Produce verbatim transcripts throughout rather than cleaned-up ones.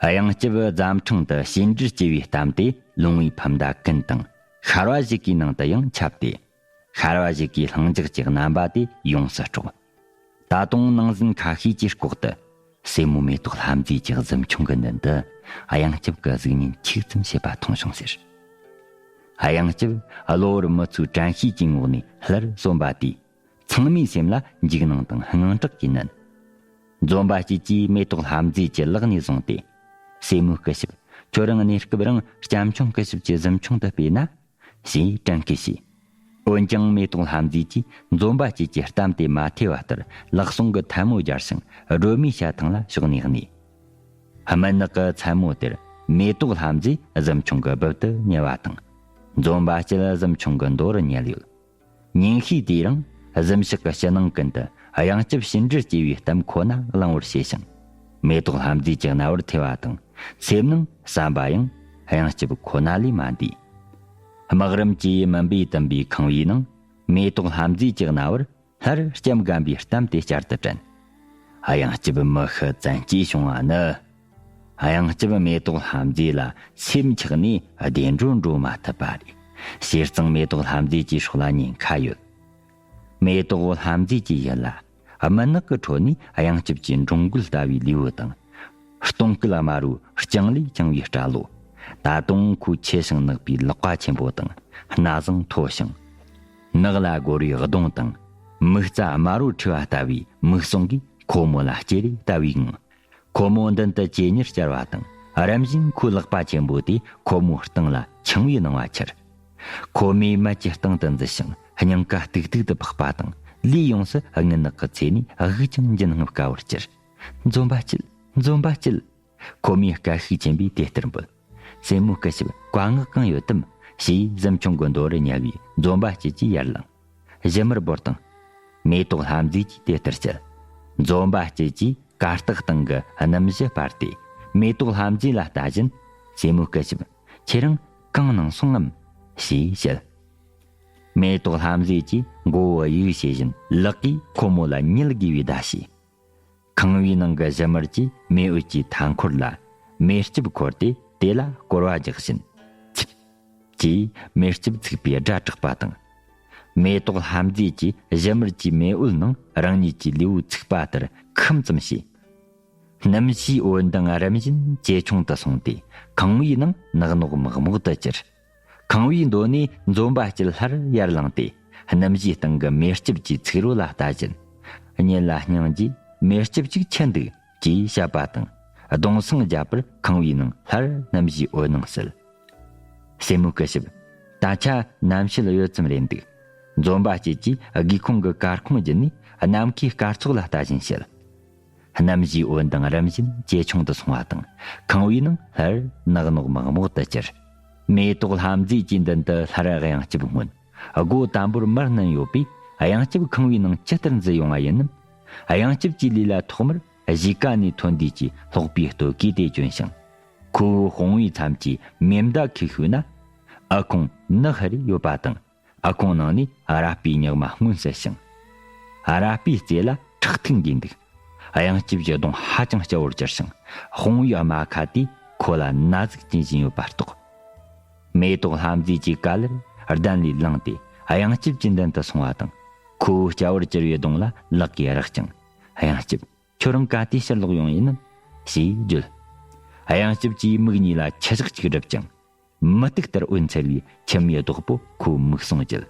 གཡང་སྐྱབས་རྫ་འཕྲང་དུ་གཤིན་འབྲུར་སྐྱེས་པའི་གཏམ་དེ་ལུང་བའི་ཕམ་མདའ་ཀུན་དང་ཤར་བ་བཞི་གའི་ནང་དུ་ཡང་ཁྱབ་སྟེ། ཤར་བ་བཞི་གའི་ལྷིང་འཇགས་ཀྱི་རྣམ་པ་དེ་ཡོངས་སུ་དཀྲོགས། ད་དུང་ནང་ཟིན་ཁ་ཤས་ཀྱིས་ལྐོག་ཏུ། སྲས་མོ་མེ་ཏོག་ལྷ་མཛེས་ཀྱི་གཟིམ་ཆུང་གི་མདུན་དུ་གཡང་སྐྱབས་ཀྱི་གཟུགས་བརྙན་ཁྱུག་ཙམ་བྱེད་པ་མཐོང་བྱུང་ཟེར། གཡང་སྐྱབས་གློ་བུར་མི་ཚོའི་དྲན་ཤེས་ཀྱི་ངོགས་ནས་སླར་གསོན་པ་དེས། ཚང་མའི་སེམས་ལ་འཇིགས་སྣང་དང་དངངས་སྐྲག་གིས་མནན། འཛོམས་པ་སྐྱིད་ཀྱིས་མེ་ཏོག་ལྷ་མཛེས་ཀྱི་ལག་ནས་བཟུང་སྟེ། སྲས་མོའི་སྐུ་ཞབས། ཁྱོད་རང་གནས་སྐབས་རང་སྐྱབས་མཆོག་སྐུ་ཞབས་ཀྱི་གཟིམ་ཆུང་དུ་སྤོས་ན། ཞེས་དྲན་སྐུལ་བྱས། འོན་ཀྱང་མེ་ཏོག་ལྷ་མཛེས་ཀྱིས་འཛོམས་པ་སྐྱིད་ཀྱི་གཏམ་དེ་མ་ཐོས་པ་ལྟར་ལག་ཟུང་གི་ཐལ་མོ་སྦྱར་ཞིང་སྒྲོལ་མའི་ཞལ་ཐང་ལ་ཕྱོགས་ནས་གནས། སྨུག་ནག་གི་མཚན་མོ་དེར་མེ་ཏོག་ལྷ་མཛེས་གཟིམ་ཆུང་གི་སྦུབས་དུ་ཉལ་བ་དང་། འཛོམས་པ་སྐྱིད་གཟིམ་ཆུང་གི་མདོ་རུ་ཉལ་ཡོད། ཉིན་ཤས་དེའི་རིང་གཟིམ་ཤག་གི་ཕྱི་ནང་ཀུན་ཏུ་གཡང་སྐྱབས་གཤིན་འབྲུར་སྐྱེས་པའི་གཏམ་ཁོ་ན་གླེང་བར་བྱས་ཤིང་། མེ་ཏོག་ལྷ་མཛེས་ཀྱི་རྣ་བར་ཐོས་པ་དང་སེམས་ནང་བསམ་པ་ཡང་གཡང་སྐྱབས་ཁོ་ན་ལས་མ་འདས། སྨག་རུམ་གྱིས་མུན་པས་བཏུམས་པའི་ཁང་བའི་ནང་མེ་ཏོག་ལྷ་མཛེས་ཀྱི་རྣ་བར་སླར་སྐྱབས་སྒམ་པའི་གཏམ་དེ་བསྐྱར་དུ་དྲན། གཡང་སྐྱབས་མི་ཤི་བཙན་གྱིས་བྱུང་བ་ནི། གཡང་སྐྱབས་མེ་ཏོག་ལྷ་མཛེས་ལ་སེམས་ཆགས་ནས་བདེ་འགྲོ་འགྲོ་མ་ཐུབ་པ་རེད། བྱས་ཙང་མེ་ཏོག་ལྷ་མཛེས་ཀྱི་སྲོག་ལ་ཉེན་ཁ་ཡོད། མེ་ཏོག་ལྷ་མཛེས་ཀྱི་ཡུལ་ལ་སྨུག་ནག་གི་ཁྲོད་ནས་གཡང་སྐྱབས་ཀྱི་འགྲོ་མགོན་ལྟ་བུའི་ལུས་པོ་དང་། སྟོང་སྐུད་དམར་བོའི་རྐྱང་ལས་བརྐྱངས་པའི་སྐྲ་ལོ། ད་དུང་ཁོའི་ཆེ་ཞིང་ནག་པའི་ལག་པ་ཆེན་པོ་དང་སྣ་བཟང་མཐོ་ཞིང་། ནག་ལ་སྒོར་བའི་གདོང་དང་མིག་རྩ་དམར་བོ་འཁྲུ་བ་ལྟ་བུའི་མིག་ཟུང་གིས་ཁོ་མོ་ལ་སྐྱེ་རེ་ལྟ་བུའི་ངང་། ཁོ་མོ་མདུན་དུ་ཇེ་ཉེར་བཅར་བ་དང་། རིམ་བཞིན་ཁོའི་ལག་པ་ཆེན་པོ་དེས་ཁོ་མོའི་སྟེང་ལ་འཆིང་བའི་སྣང་བ་འཆར། ཁོ་མོའི་མལ་གྱི་སྟེང་དུ་འཛུལ་ཞིང་སྙིང་ག་ཏིག་ཏིག་ཏུ་འཕགས་པ་དང་། ལུས་ཡོངས་སུ་སྨུག་ནག་གི་ཚལ་ནས་དབུགས་ཀྱང་འབྱིན་སླ་བ་དཀའ་བར་གྱུར། འཛོམས་པ་སྐྱིད། འཛོམས་པ་སྐྱིད། ཁོ་མོས་དཀའ་ཤུགས་ཆེན་པོས་དེ་ལྟར་འབོད། སྲས་མོ་སྐུ་ཞབས། བཀའ་མངགས་གང་ཡོད་དམ། ཞེས་གཟིམ་ཆུང་གི་མདོ་རུ་ཉལ་བའི་འཛོམས་པ་སྐྱིད་ཀྱིས་ཡར་ལངས། ཞུམ་མེར་བོར་དང་། མེ་ཏོག་ལྷ་མཛེས་ཀྱིས་དེ་ལྟར་བཤད། འཛོམས་པ་སྐྱིད་ཀྱིས་གར་སྟེགས་སྟེང་གི་སྣུམ་བཞི་སྤར་ཏེ་མེ་ཏོག་ལྷ་མཛེས་ལ་ལྟ་བཞིན། སྲས་མོ་སྐུ་ཞབས། ཁྱེད་རང་གང་གནང་སོང་ངམ། ཞེས་བཤད། མེ་ཏོག་ལྷ་མཛེས་ཀྱིས་མགོ་བོ་གཡུག་བྱེད་བཞིན་ལག་གིས་ཁོ་མོ་ལ་ཉལ་དགོས་པའི་བརྡ་བྱས། ཁང་བའི་ནང་གི་ཞུམ་མེར་གྱིས་མེ་འོད་ཀྱི་མཐའ་འཁོར་ལ་མེ་ལྕེབ་འཁོར་ཏེ་དེ་ལ་སྐོར་བ་རྒྱག་བཞིན། ཚིབ། ཀྱིས་མེ་ལྕེབ་ཚིག་པའི་སྒྲ་གྲགས་པ་དང་། མེ་ཏོག་ལྷ་མཛེས་ཀྱིས་ཞུམ་མེར་གྱི་མེ་འོད་ནང་རང་ཉིད་ཀྱི་ལུས་པོ་ཚིག་པ་ལྟར་ཁུམ་ཙམ་བྱས། སྣུམ་བཞིའི་འོད་མདངས་རིམ་བཞིན་ཇེ་ཆུང་དུ་སོང་སྟེ་ཁང་བའི་ནང་ནག་ནོག་མག་མོག་ཏུ་གྱུར། ཁང་བའི་མདོ་ནས་འཛོམས་པ་སྐྱིད་སླར་ཡར་ལངས་ཏེ་སྣུམ་བཞིའི་སྟེང་གི་མེ་ལྕེབ་ཀྱི་ཚིག་རོ་ལ་ལྟ་བཞིན། གཉིད་ལ་སྙིང་རྗེ། མེ་ལྕེབ་ཅིག་ཆད་འདུག་ཅེས་བཤད་པ་དང་གདུང་སེམས་རྒྱས་པར་ཁང་བའི་ནང་སླར་སྣུམ་བཞིའི་འོད་སྣང་སིལ། སྲས་མོ་སྐུ་ཞབས། ད་ཆ་གནམ་གཤིས་ཡོད་ཙམ་རེད་འདུག་འཛོམས་པ་སྐྱིད་ཀྱིས་སྒེའུ་ཁུང་གི་གར་ཁུང་བརྒྱུད་ནས་ནམ་མཁའི་སྐར་ཚོགས་ལ་ལྟ་བཞིན་བཤད། སྣུམ་བཞིའི་འོད་མདངས་རིམ་བཞིན་ཇེ་ཆུང་དུ་སོང་བ་དང་ཁང་བའི་ནང་སླར་ནག་ནོག་མག་མོག་ཏུ་གྱུར། མེ་ཏོག་ལྷ་མཛེས་ཀྱི་མདུན་དུ་སླར་གཡང་སྐྱབས་མངོན། སྒོ་དམ་པོར་མར་བསྣུན་ཡོད་པས་གཡང་སྐྱབས་ཁང་བའི་ནང་ཇི་ལྟར་འཛུལ་ཡོང་བ་ཡིན་ནམ། གཡང་སྐྱབས་ཀྱི་ལུས་ལ་ཐོག་མར་གཞིས་ཀ་ནས་ཐོན་དུས་ཀྱི་སློག་པའི་སྟོད་གོས་དེ་གྱོན་ཞིང་། ཁོ་བོའི་དཔུང་བའི་མཚམས་ཀྱི་མེ་མདའ་ཁུག་ཤུལ་ན། ཨ་ཁུང་ནག་ཧ་རེ་ཡོད་པ་དང་། ཨ་ཁུང་ནང་ནས་ར་སྤུའི་ཉག་མ་མངོན་གསལ་ཞིང་། ར་སྤུའི་རྩེ་ལ་ཁྲག་ཐིགས་འགོས་འདུག་གཡང་སྐྱབས་ཀྱི་གདོང་ཧ་ཅང་སྐྱ་བོར་གྱུར་ཞིང་། དཔུང་བའི་རྨ་ཁ་དེས་ཁོ་ལ་ན་ཟུག་ཅན་བཞིན་ཡོད་པ་རྟོགས། མེ་ཏོག་ལྷ་མཛེས་ཀྱིས་ག་ལེར་གདན་ལས་ལངས་ཏེ་གཡང་སྐྱབས་ཀྱི་མདུན་དུ་སོང་བ་དང་། ཁོ་བོའི་སྐྱ་བོར་གྱུར་བའི་གདོང་ལ་ལག་གིས་རེག་ཅིང་། གཡང་སྐྱབས། ཁྱོད་རང་ག་དུས་ཕྱིར་ལོག་ཡོང་ཡིན་ནམ། ཞེས་བརྗོད། གཡང་སྐྱབས་ཀྱིས་མིག་གཉིས་ལ་ཆུ་ཞག་ཅིག་བསྒྲིབས་ཀྱང་། མུ་ཏིག་ལྟར་འོད་འཚེར་བའི་མཆི་མའི་རྡོག་པོ་ཁོའི་མིག་ཟུང་བརྒྱུད།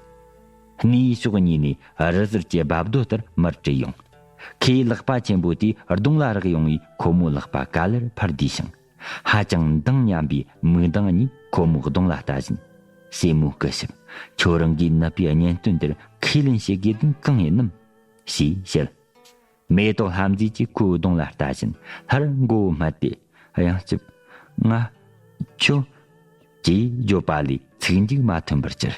སྣའི་ཕྱོགས་གཉིས་ནས་རི་ཟུར་གྱི་རྦབ་རྡོ་ལྟར་མར་བྲུས་ཡོང་། ཁོའི་ལག་པ་ཆེན་པོ་དེས་གདོང་ལ་རེག་ཡོང་བས་ཁོ་མོའི་ལག་པ་ག་ལེར་འཕར་བསྡུས་ཤིང་། ཧ་ཅང་མདངས་མཉམ་པའི་མིག་མདངས་གཉིས་ཁོ་མོའི་གདོང་ལ་ལྟ་བཞིན། སྲས་མོ་སྐུ་ཞབས། ཁྱོད་རང་གིས་ནུབ་པའི་གཉེན་སྟོན་དེར་ཁས་ལེན་བྱེད་དགོས་དོན་གང་ཡིན་ནམ། ཞེས་བཤད། མེ་ཏོག་ལྷ་མཛེས་ཀྱིས་ཁོའི་གདོང་ལ་ལྟ་བཞིན་སླར་མགོ་བོ་སྨད་དེ། གཡང་སྐྱབས། ང་། ཁྱོད། ཅེས་བརྗོད་པ་ལས་ཚིག་མཇུག་མ་ཐོན་པར་གྱུར།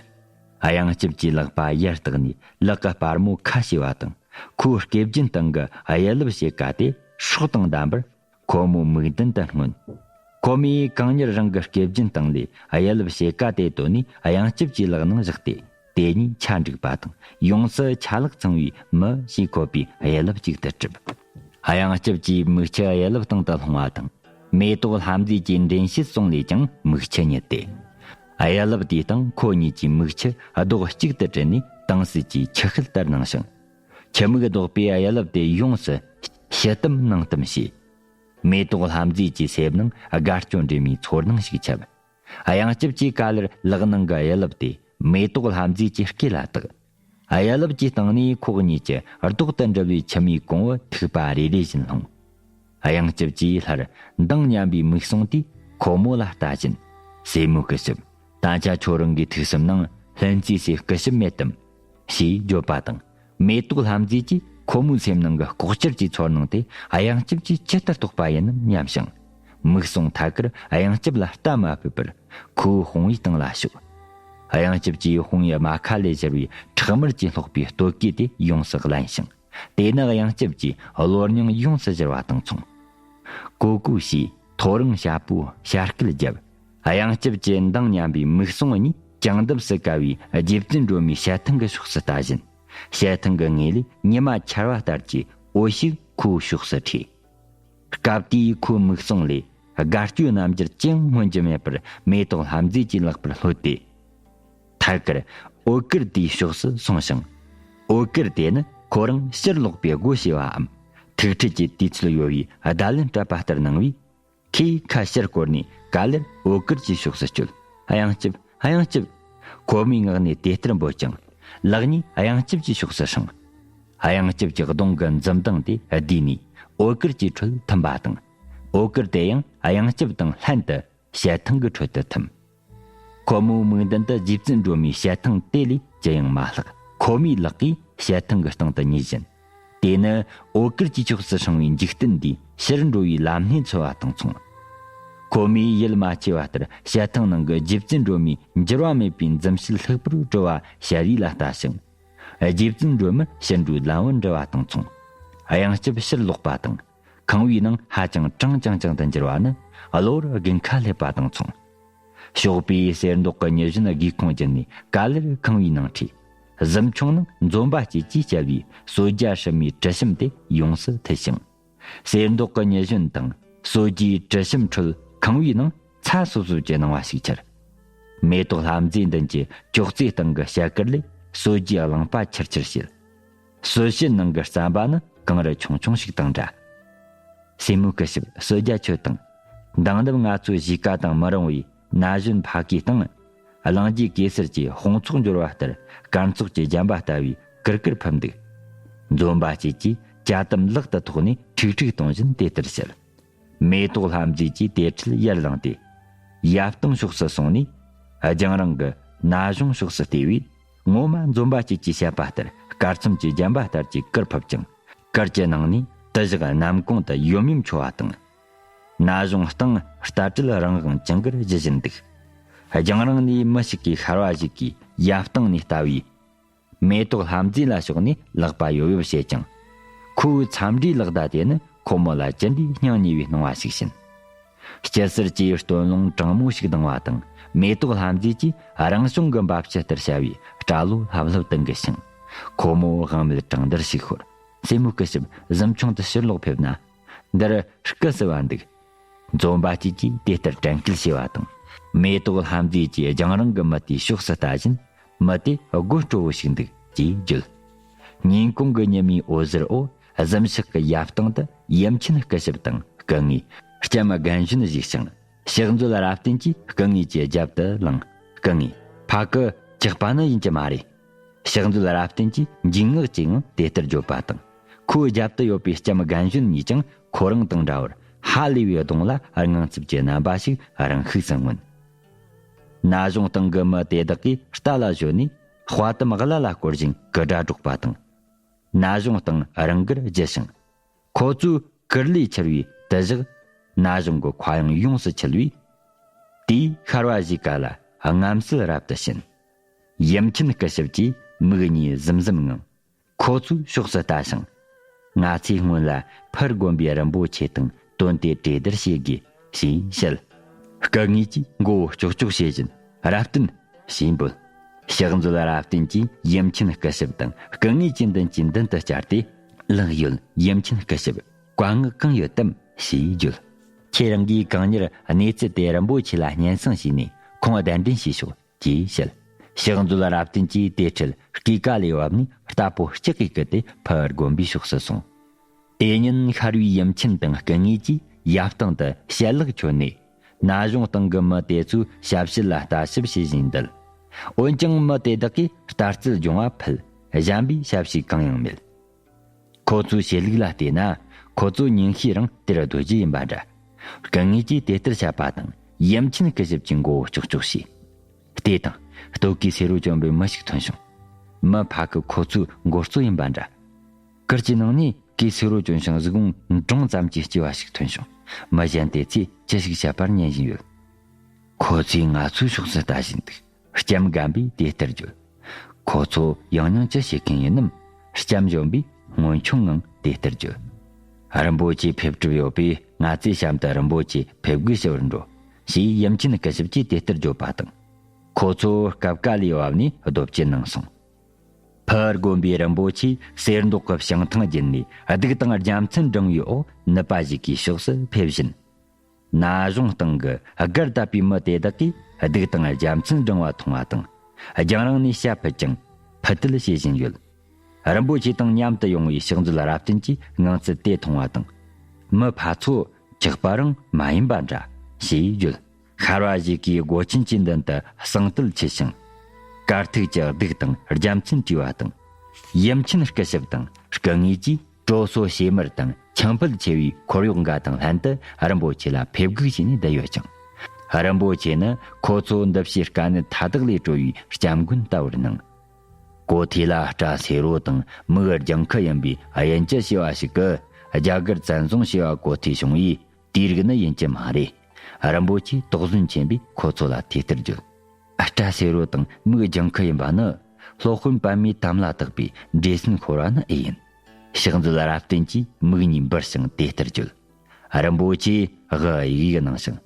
གཡང་སྐྱབས་ཀྱི་ལག་པ་ཡར་བཏེགས་ནས་ལག་གི་སྤར་མོ་ཁ་ཕྱེ་བ་དང་། ཁོའི་སྐེ་རྒྱན་སྟེང་གི་གཡུ་ལབ་ཕྱེད་ཀ་དེ་སྲོག་དང་ལྡན་པར་ཁོ་མོའི་མིག་མདུན་དུ་མངོན། ཁོ་མོས་གང་མྱུར་རང་གི་སྐེ་རྒྱན་སྟེང་ལས་གཡུ་ལབ་ཕྱེད་ཀ་དེ་བཏོན་ནས་གཡང་སྐྱབས་ཀྱི་ལག་ནང་བཞག་སྟེ། དེ་གཉིས་ཆ་འགྲིག་པ་དང་ཡོངས་སུ་ཆ་ལག་ཚང་བའི་མི་ཞེས་འཁོད་པའི་གཡུ་ལབ་ཅིག་ཏུ་གྲུབ། གཡང་སྐྱབས་ཀྱི་མིག་ཆུ་གཡུ་ལབ་སྟེང་དུ་ལྷུང་བ་དང་ མེ་ཏོག་ལྷ་མཛེས་ཀྱི་འདྲེན་བྱེད་ཟུང་ལས་ཀྱང་མིག་ཆུ་ཉིལ་ཏེ། ཨ། ཡ་རླབས་དེའི་སྟེང་ཁོ་གཉིས་ཀྱི་མིག་ཆུ་རྡོག་གཅིག་ཏུ་དྲིལ་ནས་དྭངས་བསིལ་གྱི་ཆུ་ཤེལ་ལྟར་སྣང་ཞིང་། ཆུ་མིག་ལྡོག་པས་ཨ། ཡ་རླབས་དེ་ཡོངས་སུ་ཕྱི་ལྟམ་ནང་ལྟམ་བྱས། མེ་ཏོག་ལྷ་མཛེས་ཀྱི་སེམས་ནང་དགའ་སྐྱོ་འདྲེས་མའི་ཚོར་སྣང་ཞིག་ཁྱབ། གཡང་སྐྱབས་ཀྱིས་ག་ལེར་ལག་ནང་གི་ཨ། ཡ་རླབས་དེ་མེ་ཏོག་ལྷ་མཛེས་ཀྱི་སྐེ་ལ་བཏགས། ཨ། ཡ་རླབས་ཀྱི་སྟེང་ནས་ཁོ་གཉིས་ཀྱི་རྡོག་ཏུ་འདྲིལ་བའི་ཆུ་མིག་གོང་བུ་ཐིགས་པ་རེ་རེ་བཞིན་ལྷུང་། གཡང་སྐྱབས་ཀྱིས་སླར་མདངས་མཉམ་པའི་མིག་ཟུང་དེས་ཁོ་མོ་ལ་ལྟ་བཞིན། སྲས་མོ་སྐུ་ཞབས། ད་ཆ་ཁྱོད་རང་གི་ཐུགས་སེམས་ནང་ལྷུན་རྩེ་སྲས་སྐུ་ཞབས་མེད་དམ། ཞེས་བརྗོད་པ་དང་། མེ་ཏོག་ལྷ་མཛེས་ཀྱིས་ཁོ་མོའི་སེམས་ནང་གི་ལྐོག་གྱུར་གྱི་ཚོར་སྣང་དེ་གཡང་སྐྱབས་ཀྱིས་ཇི་ལྟར་རྟོགས་པ་ཡིན་ནམ་སྙམ་ཞིང་། མིག་ཟུང་ཐད་ཀར་གཡང་སྐྱབས་ལ་ལྟ་མ་ཕོད་པར་ཁོའི་དཔུང་བའི་སྟེང་ལ་ཞུགས། གཡང་སྐྱབས་ཀྱི་དཔུང་བའི་རྨ་ཁ་ལས་བཞུར་བའི་ཁྲག་དམར་གྱིས་སློག་པའི་སྟོད་གོས་དེ་ཡོངས་སུ་བརླན་ཞིང་། དེ་ནི་གཡང་སྐྱབས་ཀྱི་གློ་སྙིང་ཡོངས་སུ་གཞུར་བ་དང་མཚུངས། ཀོ་ཀོ་ཞེས་ཐོ་རངས་བྱ་སྤུའི་བྱ་སྐད་བརྒྱབ། གཡང་སྐྱབས་ཀྱི་མདངས་མཉམ་པའི་མིག་ཟུང་གཉིས་ཀྱང་འདབས་སུ་བཀལ་བའི་རྗེ་བཙུན་སྒྲོལ་མའི་ཞལ་ཐང་གི་ཕྱོགས་སུ་ལྟ་བཞིན། ཞལ་ཐང་གི་ངོས་ལས་ཉི་མ་འཆར་བ་ལྟར་གྱི་འོད་ཞིག་ཁོའི་ཕྱོགས་སུ་འཕྲོས། སྐབས་དེའི་ཁོའི་མིག་ཟུང་ལས་དགའ་སྐྱོའི་རྣམ་འགྱུར་ཅི་ཡང་མངོན་རྒྱུ་མེད་པར་མེ་ཏོག་ལྷ་མཛེས་ཀྱི་ལག་པར་ལྷོད་དེ། ཐད་ཀར་འོད་སྐུར་དེའི་ཕྱོགས་སུ་སོང་ཞིང་། འོད་སྐུར་དེ་ནི་ཁོ་རང་ཕྱིར་ལོག་པའི་སྒོ་ཕྱེ་བའམ། ཐུག་འཕྲད་ཀྱི་དུས་ཚོད་ཡོལ་བའི་བརྡ་ལན་སྤྲད་པ་ལྟར་སྣང་བས། ཁོས་ཁ་ཕྱིར་བསྐོར་ནས་ག་ལེར་འོད་སྐུར་གྱི་ཕྱོགས་སུ་བསྐྱོད། གཡང་སྐྱབས། གཡང་སྐྱབས། ཁོ་མོས་ངག་ནས་དེ་ལྟར་འབོད་ཀྱང་། ལག་གཉིས་གཡང་སྐྱབས་ཀྱི་ཕྱོགས་སུ་བསྲིངས། གཡང་སྐྱབས་ཀྱི་གདོང་གི་འཛུམ་མདངས་དེ་བསྡུས་ནས་འོད་སྐུར་གྱི་ཁྲོད་ཐིམ་པ་དང་། འོད་སྐུར་དེ་ཡང་གཡང་སྐྱབས་དང་ལྷན་དུ་ཞལ་ཐང་གི་ཁྲོད་དུ་ཐིམ། ཁོ་མོའི་མིག་མདུན་དུ་རྗེ་བཙུན་སྒྲོལ་མའི་ཞལ་ཐང་དེ་ལས་ཅི་ཡང་མ་ལྷག། ཁོ་མོའི་ལག་གིས་ཞལ་ཐང་གི་སྟེང་དུ་ཉིལ་བཞིན། དེ་ནི་འོད་སྐུར་གྱི་ཕྱོགས་སུ་བསྲིངས་པའི་འཇིག་རྟེན་འདིའི་ཕྱིར་འགྲོ་བའི་ལམ་སྣེ་འཚོལ་བ་དང་མཚུངས། ཁོ་མོས་ཡིད་མ་ཆེས་པ་ལྟར་ཞལ་ཐང་ནང་གི་རྗེ་བཙུན་སྒྲོལ་མའི་འགྱུར་བ་མེད་པའི་འཛུམ་ཞལ་ལྷུག་པོར་སྤྲུལ་བ་ཞལ་རས་ལ་ལྟ་ཞིང་། རྗེ་བཙུན་སྒྲོལ་མར་ཕྱིར་འགྲོའི་ལམ་བུ་འདྲི་བ་དང་མཚུངས། གཡང་སྐྱབས་ཕྱིར་ལོག་པ་དང་། ཁང་བའི་ནང་ཧ་ཅང་གྲང་རྐྱང་རྐྱང་དུ་འགྱུར་བ་ནི་གློ་བུར་དགུན་ཁ་སླེབས་པ་དང་མཚུངས། ཞོགས་པའི་གསེར་མདོག་གི་ཉི་གཞོན་སྒེའུ་ཁུང་བརྒྱུད་ནས་ག་ལེར་ཁང་བའི་ནང་ཁྲིད། གཟིམ་ཆུང་ནང་འཛོམས་པ་སྐྱིད་ཀྱིས་བསྐྱལ་བའི་གསོལ་ཇ་སྲུབ་མའི་དྲི་ཞིམ་དེ་ཡོངས་སུ་འཐུལ་ཞིང་། གསེར་མདོག་གི་ཉི་གཞོན་དང་གསོལ་ཇའི་དྲི་ཞིམ་ཁྲོད་ཁང་བའི་ནང་ཚ་སོབ་སོབ་ཀྱི་སྣང་བ་ཞིག་འཆར། མེ་ཏོག་ལྷ་མཛེས་མདུན་གྱི་ཅོག་ཙེའི་སྟེང་གི་ཞལ་དཀར་ལས་གསོལ་ཇའི་རླངས་པ་ཆུར་ཆུར་བྱེད། གསོལ་ཕྱིར་ནང་གི་རྩམ་པ་ནི་གངས་རི་ཆུང་ཆུང་ཞིག་དང་འདྲ། སྲས་མོ་སྐུ་ཞབས། གསོལ་ཇ་མཆོད་དང་། མདང་ནུབ་ང་ཚོའི་གཞིས་ཀ་དང་མི་རུང་བའི་ན་གཞོན་ཕ་གིའི་སྟེང་། གླིང་རྗེ་གེ་སར་གྱི་དཔུང་ཚོགས་འབྱོར་བ་ལྟར་སྐར་ཚོགས་ཀྱི་རྒྱན་པ་ལྟ་བུའི་གུར་གུར་ཕུབ་འདུག། འཛོམས་པ་སྐྱིད་ཀྱིས་ཇ་དམ་ལག་ཏུ་ཐོགས་ནས་ཁྲིག་ཁྲིག་གཏོང་བཞིན་དེ་ལྟར་བཤད། མེ་ཏོག་ལྷ་མཛེས་ཀྱིས་དེ་འཕྲལ་ཡར་ལངས་ཏེ། ཡབ་སྟེང་ཕྱོགས་སུ་སོང་ནས། རྒྱང་རིང་གི་ན་གཞོང་ཕྱོགས་སུ་བལྟས་པས། ངོ་མ་འཛོམས་པ་སྐྱིད་ཀྱིས་བཤད་པ་ལྟར་སྐར་ཚོམ་གྱི་རྒྱན་པ་ལྟར་གྱི་གུར་ཕུབ་ཅིང་། གུར་གྱི་ནང་ནས་དུ་ཞག་ནམ་གུང་དུ་ཡོམ་ཡོམ་འཕྱོ་བ་དང་། ན་གཞོང་སྟེང་རྟ་དྲེལ་རང་དབང་ཅུང་གུར་བཞུ་བཞིན་འདུག། རྒྱང་རིང་ནས་མི་ཞིག་གིས་ཤར་བ་ཞིག་གིས་ཡབ་སྟེང་ནས་ལྟ་བས། མེ་ཏོག་ལྷ་མཛེས་ལ་ཕྱོགས་ནས་ལག་པ་ཡོབ་ཡོབ་བྱེད་ཅིང་། ཁོའི་འཚམས་འདྲིའི་ལག་བརྡ་དེ་ནི་ཁོ་མོ་ལ་ཅི་འདྲའི་སྙིང་ཉེ་བའི་སྣང་བ་ཞིག་བྱིན། སྐྱི་སེར་གྱི་སྟོན་རླུང་གྲང་མོ་ཞིག་ལྡང་བ་དང་། མེ་ཏོག་ལྷ་མཛེས་ཀྱིས་རང་བྱུང་གི་འབབ་ཆུ་ལྟར་བྱ་བའི་སྐྲ་ལོ་ལྷབ་ལྷུབ་ཏུ་འགུལ་ཞིང་། ཁོ་མོ་དབང་མེད་གྲང་འདར་ཞིག་ཤོར། སྲས་མོ་སྐུ་ཞབས། གཟིམ་ཆུང་དུ་ཕྱིར་ལོག་ཕེབས་ན། འདིར་སྐུ་བསུ་བ་འདུག། འཛོམས་པ་སྐྱིད་ཀྱིས་དེ་ལྟར་དྲན་སྐུལ་བྱས་པ་དང་། མེ་ཏོག་ལྷ་མཛེས་ཀྱིས་རྒྱང་རིང་གི་མི་དེའི་ཕྱོགས་སུ་ལྟ་བཞིན། མི་དེ་དགོད་སྤྲོ་བོ་ཞིག་འདུག་ཅེས་བརྗོད། ཉིན་གུང་གི་ཉི་མའི་འོད་ཟེར་འོག། གཟིམ་ཤག་གི་ཡབ་སྟེང་དུ་ཡུམ་ཆེན་སྐུ་ཞབས་དང་སྐུ་ངོས་ལྕམ་རྒན་གཞོན་བཞུགས་ཤིང་། ཕྱག་མཛོད་རབ་བརྟན་གྱིས་སྐུ་ངོས་ཀྱི་རྒྱབ་ཏུ་ལངས། སྐུ་ངོས། ཕ་གི་ཇག་པ་ནི་ཡིན་གྱི་མ་རེད། ཕྱག་མཛོད་རབ་བརྟན་གྱིས་འཇིགས་ངག་ཅིག་ངང་དེ་ལྟར་བརྗོད་པ་དང་། ཁོའི་རྒྱབ་ཏུ་ཡོད་པའི་ལྕམ་རྒན་གཞོན་གཉིས་ཀྱང་ཁོ་རང་དང་འདྲ་བར་ཧ་ལས་པའི་གདོང་ལ་དངངས་འཚབ་ཀྱི་རྣམ་པ་ཞིག་རང་ཤུགས་སུ་མངོན། ན་གཞོང་སྟེང་གི་མི་དེ་དག་གིས་རྟ་ལ་གཞོལ་ནས་དཔའ་གཏམ་བརླ་ལ་བསྐོར་བཞིན་སྐུ་སྒྲ་སྒྲོག་པ་དང་། ན་གཞོང་སྟེང་རང་དགར་རྒྱུ་ཞིང་། ཁོ་ཚོའི་གུར་ལས་འཕྱུར་བའི་དུ་ཞག་ན་གཞོང་གི་མཁའ་དབྱིངས་ཡོངས་སུ་འཁྱིལ་བས། དེས་ཤར་བ་གཞིས་ཀ་ལ་རྔམ་སེལ་རབ་ཏུ་བྱིན། ཡུམ་ཆེན་སྐུ་ཞབས་ཀྱིས་མིག་གཉིས་ཟིམ་ཟིམ་ངང་། ཁོ་ཚོའི་ཕྱོགས་སུ་ལྟ་ཞིང་། ང་ཚོས་སྔོན་ལ་ཕུར་དགོན་པའི་རིན་པོ་ཆེ་དང་དོན་དེ་གྲོས་བསྡུར་བྱེད་དགོས་ཞེས་བཤད། སྐུ་ངོས་ཀྱིས་མགོ་བོ་ལྕོག་ལྕོག་བྱེད་བཞིན། རབ་བརྟན་ཞེས་འབོད། ཕྱག་མཛོད་རབ་བརྟན་གྱིས་ཡུམ་ཆེན་སྐུ་ཞབས་དང་སྐུ་ངོས་ཀྱི་མདུན་གྱི་མདུན་དུ་བཅར་ཏེ། ལགས་ཡོད། ཡུམ་ཆེན་སྐུ་ཞབས། བཀའ་མངགས་གང་ཡོད་དམ་ཞེས་བརྗོད། ཁྱེད་རང་གིས་གང་མྱུར་གནས་ཚུལ་དེ་རིན་པོ་ཆེ་ལ་སྙན་སེང་བྱས་ནས་ཁོང་གདན་འདྲེན་བྱས་ཤོག་ཅེས་བཤད། ཕྱག་མཛོད་རབ་བརྟན་གྱིས་དེ་འཕྲལ་སྐས་ཀ་ལས་བབས་ནས་རྟ་ཕོ་ལྕགས་ཀྱིས་བསྐུལ་ཏེ་ཕུ་བོ་དགོན་པའི་ཕྱོགས་སུ་སོང་། དེ་ཉིན་ཤར་བའི་ཡུམ་ཆེན་དང་སྐུ་ངེད་ཀྱིས་ཡབ་སྟེང་དུ་ཞལ་ལག་མཆོད་ནས། ན་གཞོན་སྟེང་གི་མི་དེ་ཚོའི་ཞབས་ཕྱི་ལ་ལྟ་ཞིབ་བྱེད་བཞིན་འདུག་འོན་ཀྱང་མི་དེ་དག་གིས་ལྟ་རྩལ་སྦྱོང་བ་ཕུད། གཞན་པའི་ཞབས་ཕྱི་གང་ཡང་མེད། ཁོ་ཚོའི་བྱེད་ལུགས་ལ་བལྟས་ན། ཁོ་ཚོ་ཉིན་ཤས་རིང་དེར་སྡོད་རྒྱུ་ཡིན་པ་འདྲ། སྐུ་ངེད་ཀྱིས་དེ་ལྟར་བཤད་པ་དང་། ཡུམ་ཆེན་སྐུ་ཞབས་ཀྱིས་མགོ་བོ་ཀྱོག་ཀྱོག་བྱས། ལྟོས་དང་། སྟོད་གོས་སེར་བོ་གྱོན་པའི་མི་ཞིག་ཐོན་བྱུང་། མི་ཕ་གི་ཁོ་ཚོའི་མགོ་གཙོ་ཡིན་པ་འདྲ། གུར་གྱི་ནང་ནས་གོས་སེར་བོ་གྱོན་ཞིང་གཟུགས་བོ་འབྲོང་ཙམ་གྱི་སྐྱེ་བ་ཞིག་ཐོན་བྱུང་། མི་གཞན་དེ་ཚོས་ཅི་ཞིག་བཤད་པར་ཉན་བཞིན་ཡོད། ཁོ་ཚོས་ང་ཚོའི་ཕྱོགས་སུ་ལྟ་བཞིན་འདུག་ལྕམ་རྒན་པས་དེ་ལྟར་བརྗོད། ཁོ་ཚོ་ཡང་སྙིང་ཅི་བྱེད་མཁན་ཡིན་ནམ། ལྕམ་གཞོན་པས་སྔོན་ཆུང་ངང་དེ་ལྟར་བརྗོད། རིན་པོ་ཆེ་ཕེབས་གྲུབ་ཡོད་པས། ང་ཚོས་གཤམ་དུ་རིན་པོ་ཆེ་ཕེབས་སྒུག་ཞུ་བར་འགྲོ། ཞེས་ཡུམ་ཆེན་སྐུ་ཞབས་ཀྱིས་དེ་ལྟར་བརྗོད་པ་དང་། ཁོ་ཚོ་སྐབས་ཀ་ལས་བབས་ནས་རྡོ་སྐྱེས་ནང་སོང་། ཕུ་བོ་དགོན་པའི་རིན་པོ་ཆེས་གསེར་མདོག་གི་བྱང་ཐང་བརྒྱུད་ནས། གདུགས་དང་རྒྱལ་མཚན་བསྒྲེངས་པའི་འོག་ནུབ་པ་ཞིག་གི་ཕྱོགས་སུ་ཕེབས་བཞིན། ན་གཞོན་སྟེང་གི་སྒར་བཏབ་པའི་མི་དེ་དག་གིས་གདུགས་དང་རྒྱལ་མཚན་བསྒྲེངས་པ་མཐོང་བ་དང་། རྒྱང་རིང་ནས་བྱ་ཕུད་ཀྱང་ཕུད་དེད་བྱེད་བཞིན་ཡོད། རིན་པོ་ཆེ་དང་མཉམ་དུ་ཡོང་བའི་ཕྱག་མཛོད་རབ་བརྟན་གྱིས་ངང་ཚུལ་དེ་མཐོང་བ་དང་། མི་ཕར་ཚུར་གྲགས་པ་རང་མ་ཡིན་པ་འདྲ། ཞེས་བརྗོད། ཤར་བ་ཞིག་གིས་སྒོ་ཆེན་གྱི་མདུན་དུ་གསང་གཏོད་ཆེ་ཞིང་། དཀར་ཐིག་གི་གདུགས་དང་རྒྱལ་མཚན་བྲིས་པ་དང་། ཡུམ་ཆེན་སྐུ་ཞབས་དང་སྐུ་ངེད་ཀྱིས་དྲོ་སོ་བྱེ་མར་དང་ཆང་ཕུད་ཆེ་བའི་འཁོར་གཡོག་འགའ་དང་ལྷན་དུ་རིན་པོ་ཆེ་ལ་ཕེབས་སྒུག་བྱས་ནས་བསྡད་ཡོད་ཅིང་། རིན་པོ་ཆེ་ནི་ཁོ་ཚོ་འདུ་བྱེད་དཀའ་གནད་མཐའ་དག་ལས་གྲོལ་བའི་སྐྱབས་མགོན་ལྟ་བུར་སྣང་། གོ་ཐོས་ལ་སྐྲ་སེར་བོ་དང་མིག་ལྗང་ཁུ་ཡིན་པའི་དབྱིན་ཇི་ཞེས་པ་ཞིག་གིས་རྒྱ་གར་བཙན་བཟུང་བྱས་པ་གོ་ཐོས་བྱུང་བས། དེའི་རིགས་ནི་ཡིན་གྱི་མ་རེད། རིན་པོ་ཆེས་དོགས་ཟོན་ཆེན་པོས་ཁོ་ཚོ་ལ་དེ་ལྟར་བརྗོད། སྐྲ་སེར་བོ་དང་མིག་ལྗང་ཁུ་ཡིན་པ་ནི། སློབ་དཔོན་པདྨའི་དམ་ལ་བཏགས་པའི་འདྲེ་སྲིན་ཤོར་བ་ནི་ཨེ་ཡིན། ཕྱག་མཛོད་རབ་བརྟན་གྱིས་མིག་གཉིས་འབུར་ཞིང་དེ་ལྟར་བརྗོད། རིན་པོ་ཆེས་དབུ་ཡུག་ཡུག་གནང་ཞིང་།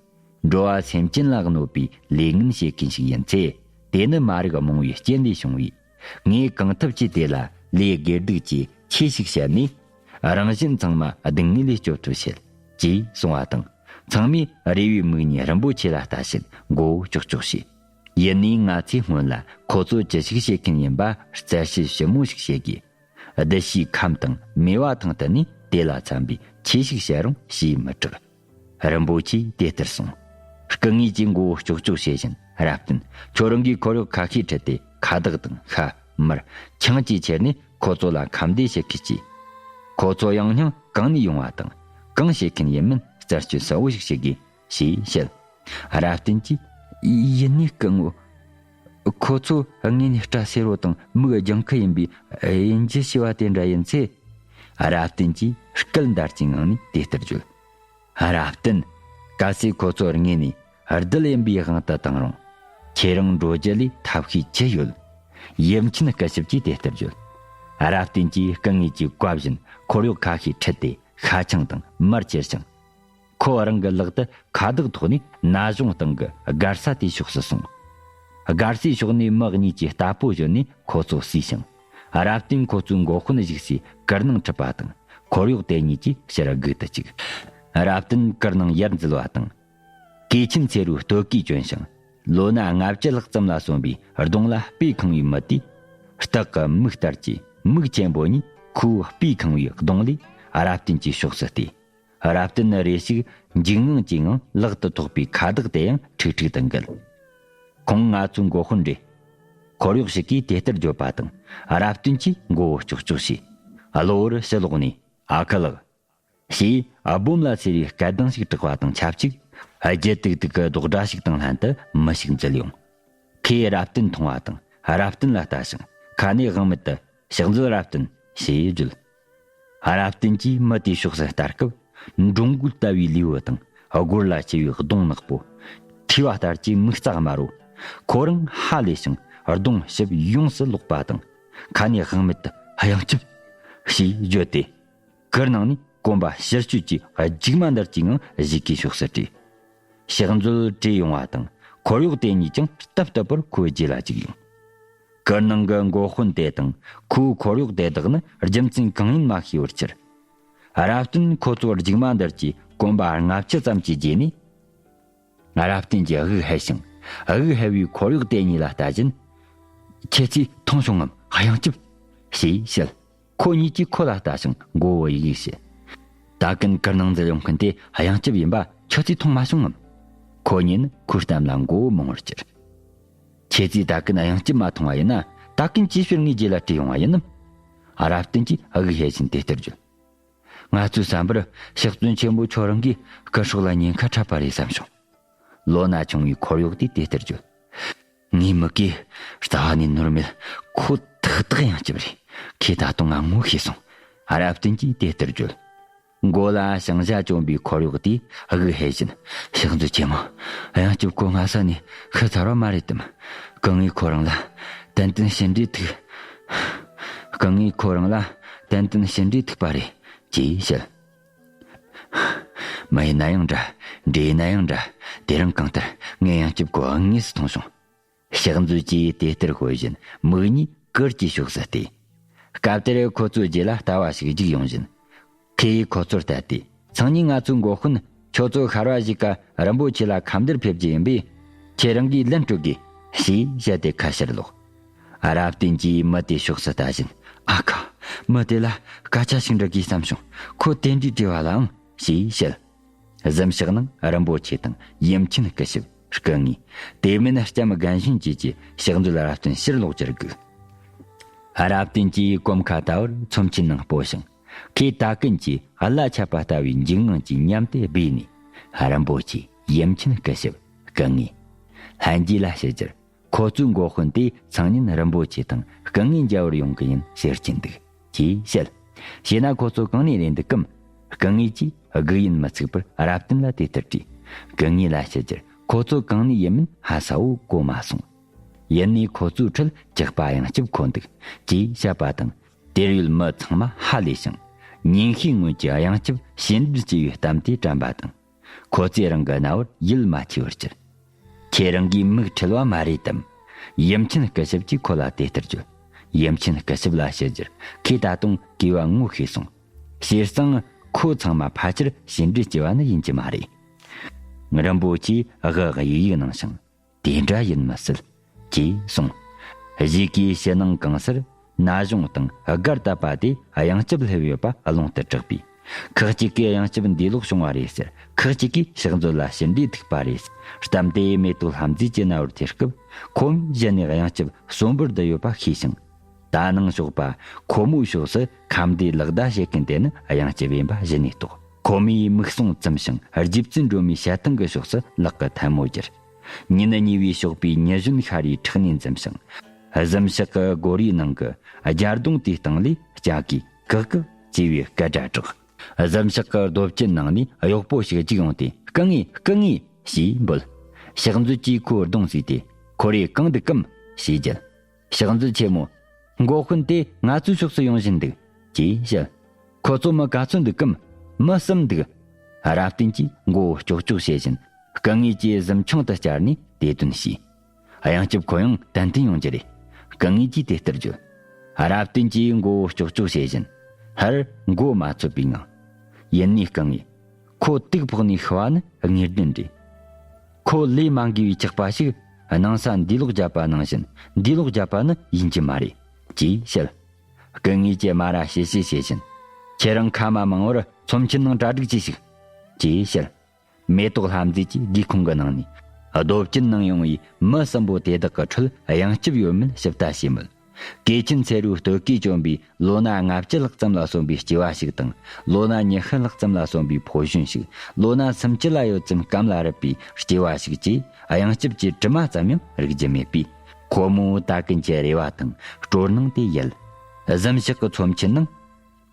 འགྲོ་བ་སེམས་ཅན་ལ་གནོད་པའི་ལས་ངན་བྱེད་མཁན་ཞིག་ཡིན་ཚེ། དེ་ནི་མ་རིག་རྨོངས་པའི་རྐྱེན་ལས་བྱུང་བས། ངས་གང་ཐུབ་ཀྱིས་དེ་ལ་ལས་དགེ་སྡིག་ཅེས་ཆོས་ཤིག་བཤད་ནས། རང་གཞན་ཚང་མ་སྡུག་བསྔལ་ལས་སྐྱོབ་ཐབས་བྱེད། ཅེས་གསུངས་པ་དང་། ཚང་མས་རེ་བའི་མིག་གཉིས་རིན་པོ་ཆེ་ལ་ལྟ་བཞིན་མགོ་བོ་ཀྱོག་ཀྱོག་བྱས། ཡིན་ནའི་ང་ཚོས་སྔོན་ལ་ཁོ་ཚོ་ཅི་ཞིག་བྱེད་མཁན་ཡིན་པ་རྩད་ཞིབ་ཞིབ་མོ་ཞིག་བྱེད་དགོས། སྡུད་བྱའི་ཁམས་དང་མེ་བ་ཐང་དུ་ནས་དེ་ལ་འཚམ་པའི་ཆོས་ཤིག་བཤད་རུང་ཞེས་མི་སྐྲག་རིན་པོ་ཆེས་དེ་ལྟར་གསུངས། སྐུ་ངེད་ཀྱིས་མགོ་བོ་ཀྱོག་ཀྱོག་བྱེད་བཞིན། རབ་བརྟན། ཁྱོད་རང་གིས་འཁོར་གཡོག་ཁ་ཤས་ཁྲིད་དེ་ཁ་བདག་དང་ཤ། མར། ཆང་བཅས་ཁྱེར་ནས་ཁོ་ཚོ་ལ་ཁ་བདེ་བྱེད་སྐད་ཅིག་ཁོ་ཚོ་ཡང་སྙིང་གང་ནས་ཡོང་བ་དང་། གང་བྱེད་མཁན་ཡིན་མིན་རྩད་གཅོད་གསལ་བོ་ཞིག་བྱེད་དགོས། ཞེས་བཤད། རབ་བརྟན་གྱིས། ཡིན་ནའི་སྐུ་ངོ། ཁོ་ཚོ་ངེད་གཉིས་སྐྲ་སེར་བོ་དང་མིག་ལྗང་ཁུ་ཡིན་པའི་དབྱིན་ཇི་ཞེས་པ་དེ་འདྲ་ཡིན་ཚེ། རབ་བརྟན་གྱིས་སྐད་འདར་གྱི་ངང་ནས་དེ་ལྟར་བརྗོད། རབ་བརྟན། གལ་སྲིད་ཁོ་ཚོ་ངེད་གཉིས་རྡུལ་ཡིན་པའི་དབང་དུ་བཏང་རུང་། ཁྱེད་རང་འགྲོ་རྒྱུ་ལས་ཐབས་ཤེས་ཅི་ཡོད། ཡུམ་ཆེན་སྐུ་ཞབས་ཀྱིས་དེ་ལྟར་བརྗོད། རབ་བརྟན་གྱིས་སྐུ་ངེད་ཀྱི་བཀའ་བཞིན་འཁོར་གཡོག་ཁ་ཤས་ཁྲིད་དེ་ཤ་ཆང་དང་མར་ཁྱེར་ཞིང་། ཁོ་རང་གི་ལག་ཏུ་ཁ་བདག་ཐོགས་ནས་ན་གཞོན་སྟེང་གི་སྒར་ས་དེའི་ཕྱོགས་སུ་སོང་། སྒར་སའི་ཕྱོགས་ནས་མི་གཉིས་ཀྱིས་རྟ་ཕོ་བཞོན་ནས་ཁོ་ཚོ་བསུས་ཤིང་། རབ་བརྟན་ཁོ་ཚོའི་མགོ་དཔོན་བཞུགས་སའི་གུར་ནང་ཁྲིད་པ་དང་། འཁོར་གཡོག་དེ་གཉིས་ཀྱིས་ཕྱིར་སྒུག་ཏུ་བཅུག་རབ་བརྟན་གུར་ནང་ཡར་འཛུལ་བ་དང་། གོས་ཆེན་སེར་བོའི་སྟོད་གོས་གྱོན་ཞིང་། ལོ་ན་ལྔ་བཅུ་ལྷག་ཙམ་ལ་སོན་པའི་གདོང་ལ་སྤོས་ཁེངས་པའི་མི་དེས། སྟག་གི་མིག་ལྟར་གྱི་མིག་ཆེན་པོ་གཉིས་ཁོའི་སྤོས་ཁེངས་པའི་གདོང་ལས་རབ་བརྟན་གྱི་ཕྱོགས་སུ་བལྟས། རབ་བརྟན་ནི་རེ་ཞིག་འཇིགས་དངངས་ཀྱི་ངང་ལག་ཏུ་ཐོགས་པའི་ཁ་བདག་དེ་ཡང་ཁྲིག་ཁྲིག་ཏུ་འགུལ། ཁོང་ང་ཚོའི་མགོ་དཔོན་རེད། འཁོར་གཡོག་ཞིག་གིས་དེ་ལྟར་བརྗོད་པ་དང་། རབ་བརྟན་གྱིས་མགོ་བོ་ཀྱོག་ཀྱོག་བྱས། གློ་བུར་ཕྱི་ལོགས་ནས། ཨ་ཁུ་ལགས། ཞེས་སྦོམ་ལ་སེར་བའི་སྐད་གདངས་ཤིག་གྲགས་པ་དང་ཆབས་ཅིག་རྒྱུད་ཏིག་ཏིག་གི་རྡོག་སྒྲ་ཞིག་དང་ལྷན་དུ་མི་ཞིག་འཛུལ་ཡོང་། ཁོས་རབ་བརྟན་མཐོང་བ་དང་རབ་བརྟན་ལ་ལྟ་ཞིང་ཁ་ནས་དབང་མེད་དུ། ཕྱག་མཛོད་རབ་བརྟན། ཞེས་བརྗོད། རབ་བརྟན་གྱིས་མི་དེའི་ཕྱོགས་སུ་ལྟ་སྐབས། འགྲོན་འགུལ་ལྟ་བུའི་ལུས་པོ་དང་སྒོར་ལ་ཆེ་བའི་གདོང་ནག་པོ། མཁྲིས་པ་ལྟར་གྱི་མིག་རྩ་དམར་བོ། ཁོ་རང་ཧ་ལས་ཤིང་གདོང་ཞིབ་ཡོངས་སུ་ལོག་པ་དང་། ཁ་ནས་དབང་མེད་དུ་གཡང་སྐྱབས། ཞེས་བརྗོད་དེ། གུར་ནང་ནས་གོམ་པ་ཕྱིར་བསྐྱོད་ཀྱིས་རྒྱུག་མ་འདར་གྱི་ངང་གཞིས་ཀའི་ཕྱོགས་སུ་བྲོས། ཕྱག་མཛོད་བྲོས་ཡོང་བ་དང་འཁོར་གཡོག་དེ་གཉིས་ཀྱང་སྟབས་སྟབས་པར་ཁོའི་རྗེས་ལ་བཅུག་ཡོང་། གུར་ནང་གི་མགོ་དཔོན་དེ་དང་ཁོའི་འཁོར་གཡོག་དེ་དག་ནི་རྒྱུ་མཚན་གང་ཡིན་མ་ཤེས་པར་གྱུར། རབ་བརྟན་ཁོ་ཚོ་རྒྱུག་མ་འདར་གྱིས་ གོམ་པ་ལྔ་བཅུ་ཙམ་གྱི་རྗེས་ནས། རབ་བརྟན་གྱིས་དབུགས་ཧལ་ཞིང་། དབུགས་ཧལ་བའི་འཁོར་གཡོག་དེ་གཉིས་ལ་ལྟ་བཞིན། ཁྱེད་ཚོས་མཐོང་བྱུང་ངམ། གཡང་སྐྱབས། ཞེས་བཤད། ཁོ་གཉིས་ཀྱིས་ཁོ་ལ་ལྟ་ཞིང་མགོ་བོ་ཡིག་ཡིག་བྱེད། ད་གིན་གུར་ནང་འཛུལ་ཡོང་མཁན་དེ་གཡང་སྐྱབས་ཡིན་པ་ཁྱོད་ཚོས་མཐོང་མ་བྱུང་ངམ། ཁོ་གཉིས་ནི་ཁོའི་གཏམ་ལ་མགོ་བོ་རྨོངས་པར་གྱུར། ཁྱེད་ཚོས་ད་གིན་གཡང་སྐྱབས་མ་མཐོང་བ་ཡིན་ན། ད་གིན་ཅིའི་ཕྱིར་ངའི་རྗེས་ལ་བྲོས་ཡོང་བ་ཡིན་ནམ། རབ་བརྟན་གྱིས་དབུགས་ཧལ་བཞིན་དེ་ལྟར་བརྗོད། ང་ཚོའི་བསམ་པར་ཕྱག་བཙུན་ཆེན་པོ་ཁྱོད་རང་གིས་སྐུ་སྲོག་ལ་ཉེན་ཁ་འཕྲད་པ་རེད་བསམ་བྱུང་། ལོ་ན་ཆུང་བའི་འཁོར་གཡོག་དེས་དེ་ལྟར་བརྗོད། ངའི་མིག་གིས་རྩ་བ་ནས་ནོར་མེད། ཁོ་ཏག་ཏག་གཡང་སྐྱབས་རེད། ཁོས་ད་དུང་ང་ངོ་ཤེས་སོང་། རབ་བརྟན་གྱིས་དེ་ལྟར་བརྗོད། མགོ་ལ་ཞང་ཞྭ་གྱོན་པའི་འཁོར་གཡོག་དེས་དབུགས་ཧལ་བཞིན། ཕྱག་མཛོད་ཆེན་མོ། གཡང་སྐྱབས་ཁོ་སྔ་ས་ནས་ཤི་ཚར་བ་མ་རེད་དམ། སྐུ་ངོས་ཁོ་རང་ལ་ཏན་ཏན་ཕྱི་འབྲེལ་ཐུག་སྐུ་ངོས་ཁོ་རང་ལ་ཏན་ཏན་ཕྱི་འབྲེལ་ཐུག་པ་རེད། ཅེས་བཤད། མི་ཡིན་ན་ཡང་འདྲ། འདྲེ་ཡིན་ན་ཡང་འདྲ། དེ་རིང་གང་ལྟར་ངས་གཡང་སྐྱབས་ཁོ་དངོས་སུ་མཐོང་བྱུང་། ཕྱག་མཛོད་ཀྱིས་དེ་ལྟར་ཤོད་བཞིན་མིག་གཉིས་གུར་གྱི་ཕྱོགས་སུ་གཏད། སྐབས་དེར་ཁོ་ཚོའི་རྗེས་ལ་ལྟ་བ་ཞིག་རྒྱུགས་ཡོང་བཞིན། ཁོས་ཁོ་ཚོར་བལྟས་ཏེ། སང་ཉིན་ང་ཚོའི་མགོ་དཔོན་ཁྱོད་ཚོ་ཤར་བ་ཞིག་ག་རིན་པོ་ཆེ་ལ་ཁ་འདིར་ཕེབས་རྒྱུ་ཡིན་པས། ཁྱེད་རང་གིས་ལན་སྤྲོད་དགོས། ཞེས་བཤད་དེ་ཁ་ཕྱིར་ལོག་རབ་བརྟན་གྱིས་མི་དེའི་ཕྱོགས་སུ་ལྟ་བཞིན། ཨ་ཁ། མི་དེ་ལ་སྐད་ཆ་ཞིག་འདྲི་དགོས་བསམ་བྱུང་། ཁོ་དེ་འདྲའི་བྲེལ་བ་ལའང་། ཞེས་བཤད། གཟིམ་ཤག་ནང་རིན་པོ་ཆེ་དང་ཡུམ་ཆེན་སྐུ་ཞབས། སྐུ་ངོས། དེ་མིན་ལྕམ་རྒན་གཞོན་བཅས་ཀྱིས་ཕྱག་མཛོད་རབ་བརྟན་ཕྱིར་ལོག་གྱུར་དགོས། རབ་བརྟན་གྱིས་གོམ་ཁ་བལྟ་བར་ཚོམས་ཆེན་ནང་སྤོ་ཞིང་། ཁོས་ད་གིན་གྱི་གླ་ཆད་པ་ལྟ་བུའི་འཇིགས་དངངས་ཀྱི་ཉམས་དེ་སྦས་ནས། རིན་པོ་ཆེ། ཡུམ་ཆེན་སྐུ་ཞབས། སྐུ་ངོས། ལྷན་རྒྱས་ལ་བཤད་རྒྱུར། ཁོ་ཚོའི་མགོ་དཔོན་དེ་སང་ཉིན་རིན་པོ་ཆེ་དང་སྐུ་ངོ་མཇལ་བར་ཡོང་གི་ཡིན་ཟེར་གྱིན་འདུག་ཅེས་བཤད། བྱས་ན་ཁོ་ཚོ་གང་ནས་རེད་འདུག་གམ། སྐུ་ངོས་ཀྱིས་དགུག་ཡུན་མི་ཚུགས་པར་རབ་བརྟན་ལ་དེ་ལྟར་དྲིས། སྐུ་ངོས་ལ་བཤད་རྒྱུར། ཁོ་ཚོ་གང་ནས་ཡིན་མིན་ཧ་ས་བོ་གོ་མ་སོང་། ཡིན་ནའི་ཁོ་ཚོའི་ཁྲོད་ཇག་པ་གཡང་སྐྱབས་ཁོ་འདུག་ཅེས་བཤད་པ་དང་། དེར་ཡོད་མི་ཚང་མ་ཧ་ལས་ཤིང་། ཉིན་ཤས་སྔོན་གྱི་གཡང་སྐྱབས་ཕྱི་འབྲེལ་བྱས་པའི་གཏམ་དེ་དྲན་པ་དང་། ཁོ་ཚོས་རང་གི་རྣ་བར་ཡིད་མ་ཆེས་པར་གྱུར། ཁྱེད་རང་གིས་མིག་ཁྲེལ་བ་མ་རེད་དམ། ཡུམ་ཆེན་སྐུ་ཞབས་ཀྱིས་ཁོ་ལ་དེ་ལྟར་བརྗོད། ཡུམ་ཆེན་སྐུ་ཞབས་ལ་བཤད་རྒྱུར། ཁོས་ད་དུང་གོ་བ་ངོ་ཤེས་སོང་། བྱས་ཙང་ཁོ་ཚང་མ་ཕལ་ཆེར་ཕྱི་འབྲེལ་བྱས་པ་ནི་ཡིན་གྱི་མ་རེད། རིན་པོ་ཆེས་དབུགས་ཡིག་ཡིག་གནང་ཞིང་། དེ་འདྲ་ཡིན་མི་སྲིད། ཅེས་གསུངས། གཞིས་ཀའི་ཕྱི་ནང་གང་སར་ན་གཞོན་དང་སྒར་དད་པ་དེ་གཡང་སྐྱབས་སླེབས་ཡོད་པ་ཀློང་དུ་གྲགས་པས། ཁག་ཅིག་གིས་གཡང་སྐྱབས་འདས་ལོག་བྱུང་བ་རེད་ཟེར། ཁག་ཅིག་གིས་ཕྱག་མཛོད་ལ་ཕྱི་འབྲེལ་ཐུག་པ་རེད་ཟེར། གཏམ་དེ་མེ་ཏོག་ལྷ་མཛེས་ཀྱི་རྣ་བར་ཐེ་སྐབས། ཁོ་མོས་གཞི་ནས་གཡང་སྐྱབས་གསོན་པོར་བསྡད་ཡོད་པ་ཤེས་ཤིང་། ད་ནངས་ཞོགས་པ་ཁོ་མོའི་ཕྱོགས་སུ་ཁ་འདས་ལག་བརྡ་བྱེད་མཁན་དེ་ནི་གཡང་སྐྱབས་ཡིན་པ་གཞི་ནས་རྟོགས། ཁོ་མོས་མིག་ཟུང་བཙུམས་ཤིང་རྗེ་བཙུན་སྒྲོལ་མའི་ཞལ་ཐང་གི་ཕྱོགས་སུ་ལག་གི་ཐལ་མོ་བསྒྱུར། ཉིན་གཉིས་པའི་ཞོགས་པའི་ཉི་གཞོན་ཤར་བའི་ཕྲག་ནས་འཛུམ་ཞིང་། གཟིམ་ཤག་གི་སྒོ་རའི་ནང་གི་རྒྱ་གདོང་དེའི་སྟེང་ལས་ལྕགས་ཀྱི་ཀག་ཀག་ཅེས་པའི་སྐད་སྒྲ་གྲགས། གཟིམ་ཤག་གི་རྡོ་བཅུད་ནང་ནས་གཡོག་པོ་ཞིག་རྒྱུགས་ཡོང་སྟེ། སྐུ་ངོ། སྐུ་ངོ། ཞེས་འབོད། ཕྱག་མཛོད་ཀྱིས་ཁོའི་གདོང་བསུས་ཏེ། ཁོ་རེ་གང་འདུག་གམ། ཞེས་བརྗོད། ཕྱག་མཛོད་ཆེན་མོ། མགོ་དཔོན་དེ་ང་ཚོའི་ཕྱོགས་སུ་ཡོང་བཞིན་འདུག་ཅེས་བཤད། ཁོ་ཚོ་མི་ག་ཚོད་འདུག་གམ། མི་གསུམ་འདུག་རབ་བརྟན་གྱིས་མགོ་བོ་ཀྱོག་ཀྱོག་བྱེད་བཞིན། སྐུ་ངོ་གིས་གཟིམ་ཆུང་དུ་བཅར་ནས་དེ་དོན་ཞུས། གཡང་སྐྱབས་ཁོ་ཡང་ཏན་ཏན་ཡོང་རྒྱུ་རེད། སྐུ་ངོ་གིས་དེ་ལྟར་བརྗོད། རབ་བརྟན་གྱིས་མགོ་བོ་ཀྱོག་ཀྱོག་བྱེད་བཞིན། སླར་མགོ་མ་ཚོད་པའི་ངང་། ཡིན་ནའི་སྐུ་ངོ། ཁོ་དུག་ཕོག་ནས་ཤི་བ་ནི་ངེས་གཏན་རེད། ཁོ་ལས་མ་འགུལ་བའི་ཇག་པ་ཞིག་སྣང་ས་འདས་ལོག་བརྒྱབ་པ་ནང་བཞིན་འདས་ལོག་བརྒྱབ་པ་ནི་ཡིན་གྱི་མ་རེད། ཅེས་བཤད། སྐུ་ངོ་གིས་མ་ར་ཞེ་ཞེ་བྱེད་བཞིན། ཁྱེད་རང་ཁ་མ་མང་བོར་ཚོམས་ཆེན་ནང་གྲ་སྒྲིག་བྱོས་ཤིག་ཅེས་བཤད། མེ་ཏོག་ལྷ་མཛེས་ཀྱིས་སྒེའུ་ཁུང་གི་ནང་ནས་རྡོ་བཅུད་ནང་ཡོང་བའི་མི་གསུམ་པོ་དེ་དག་གི་ཁྲོད་གཡང་སྐྱབས་ཡོད་མེད་ཞིབ་ལྟ་བྱས་མོད། གོས་ཆེན་སེ་རུའི་སྟོད་གོས་གྱོན་པའི་ལོ་ན་ལྔ་བཅུ་ལྷག་ཙམ་ལ་སོན་པའི་སྐྱེས་པ་ཞིག་དང་། ལོ་ན་ཉི་ཤུ་ལྷག་ཙམ་ལ་སོན་པའི་ཕོ་གཞོན་ཞིག་ལོ་ན་སུམ་ཅུ་ལ་ཡོད་ཙམ་སྐམ་ལ་རུབ་པའི་སྐྱེས་པ་ཞིག་བཅས་གཡང་སྐྱབས་ཀྱི་དྲི་མ་ཙམ་ཡང་རིག་རྒྱུ་མེད་པས། ཁོ་མོའི་ད་གིན་གྱི་རེ་བ་དང་སྤྲོ་སྣང་དེ་ཡལ། གཟིམ་ཤག་གི་ཚོམས་ཆེན་ནང་།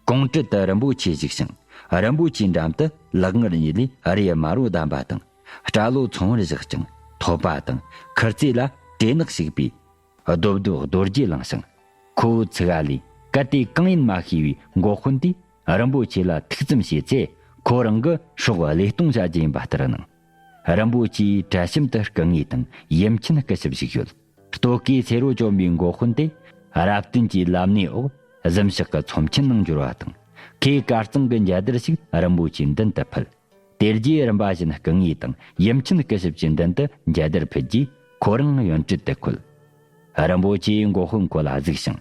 གོང་ཁྲོད་དུ་རིན་པོ་ཆེ་བཞུགས་ཤིང་། རིན་པོ་ཆེའི་འགྲམ་དུ་ལག་ངར་གཉིས་ལས་རས་དམར་པོ་བསྡམས་པ་དང་། སྐྲ་ལོ་ཚོང་བར་བཞག་ཅིང་ཐོད་པ་དང་། ཁུར་རྩེ་ལ་བྲེ་ནག་ཞིག་པའི་རྡོབ་རྡོབ་རྡོ་རྗེ་བླངས་ཤིང་། ཁོ་བོའི་ཚིག་ཨ་ལས་གལ་ཏེ་གང་ཡིན་མ་ཤེས་པའི་མགོ་དཔོན་དེས་རིན་པོ་ཆེ་ལ་ཐུགས་བཙུམ་བྱས་ཚེ། ཁོ་རང་གི་སྲོག་བློས་གཏོང་བྱ་རྒྱུ་ཡིན་པ་ལྟར་གནང་། རིན་པོ་ཆེའི་དྲ་ཞིམ་དུ་སྐུ་ངོ་དང་ཡུམ་ཆེན་སྐུ་ཞབས་བཞུགས་ཡོད། སྟོད་གོས་སེར་པོ་གྱོན་པའི་མགོ་དཔོན་དེ་རབ་བརྟན་གྱི་ལམ་སྣེའི་འོག་གཟིམ་ཤག་གི་ཚོམས་ཆེན་ནང་འབྱོར་བ་དང་། ཁོས་དཀར་གཙང་གི་འཇའ་དར་ཞིག་རིན་པོ་ཆེའི་མདུན་དུ་ཕུལ། དེ་རྗེས་རིམ་པ་བཞིན་སྐུ་ངོ་དང་ཡུམ་ཆེན་སྐུ་ཞབས་ཀྱི་མདུན་དུ་མཇལ་དར་ཕུལ་རྗེས་ཁོ་རང་ཡོན་ཁྲི་དུ་བཀོད། རིན་པོ་ཆེས་འགོ་དཔོན་ཁོ་ལ་གཟིགས་ཤིང་།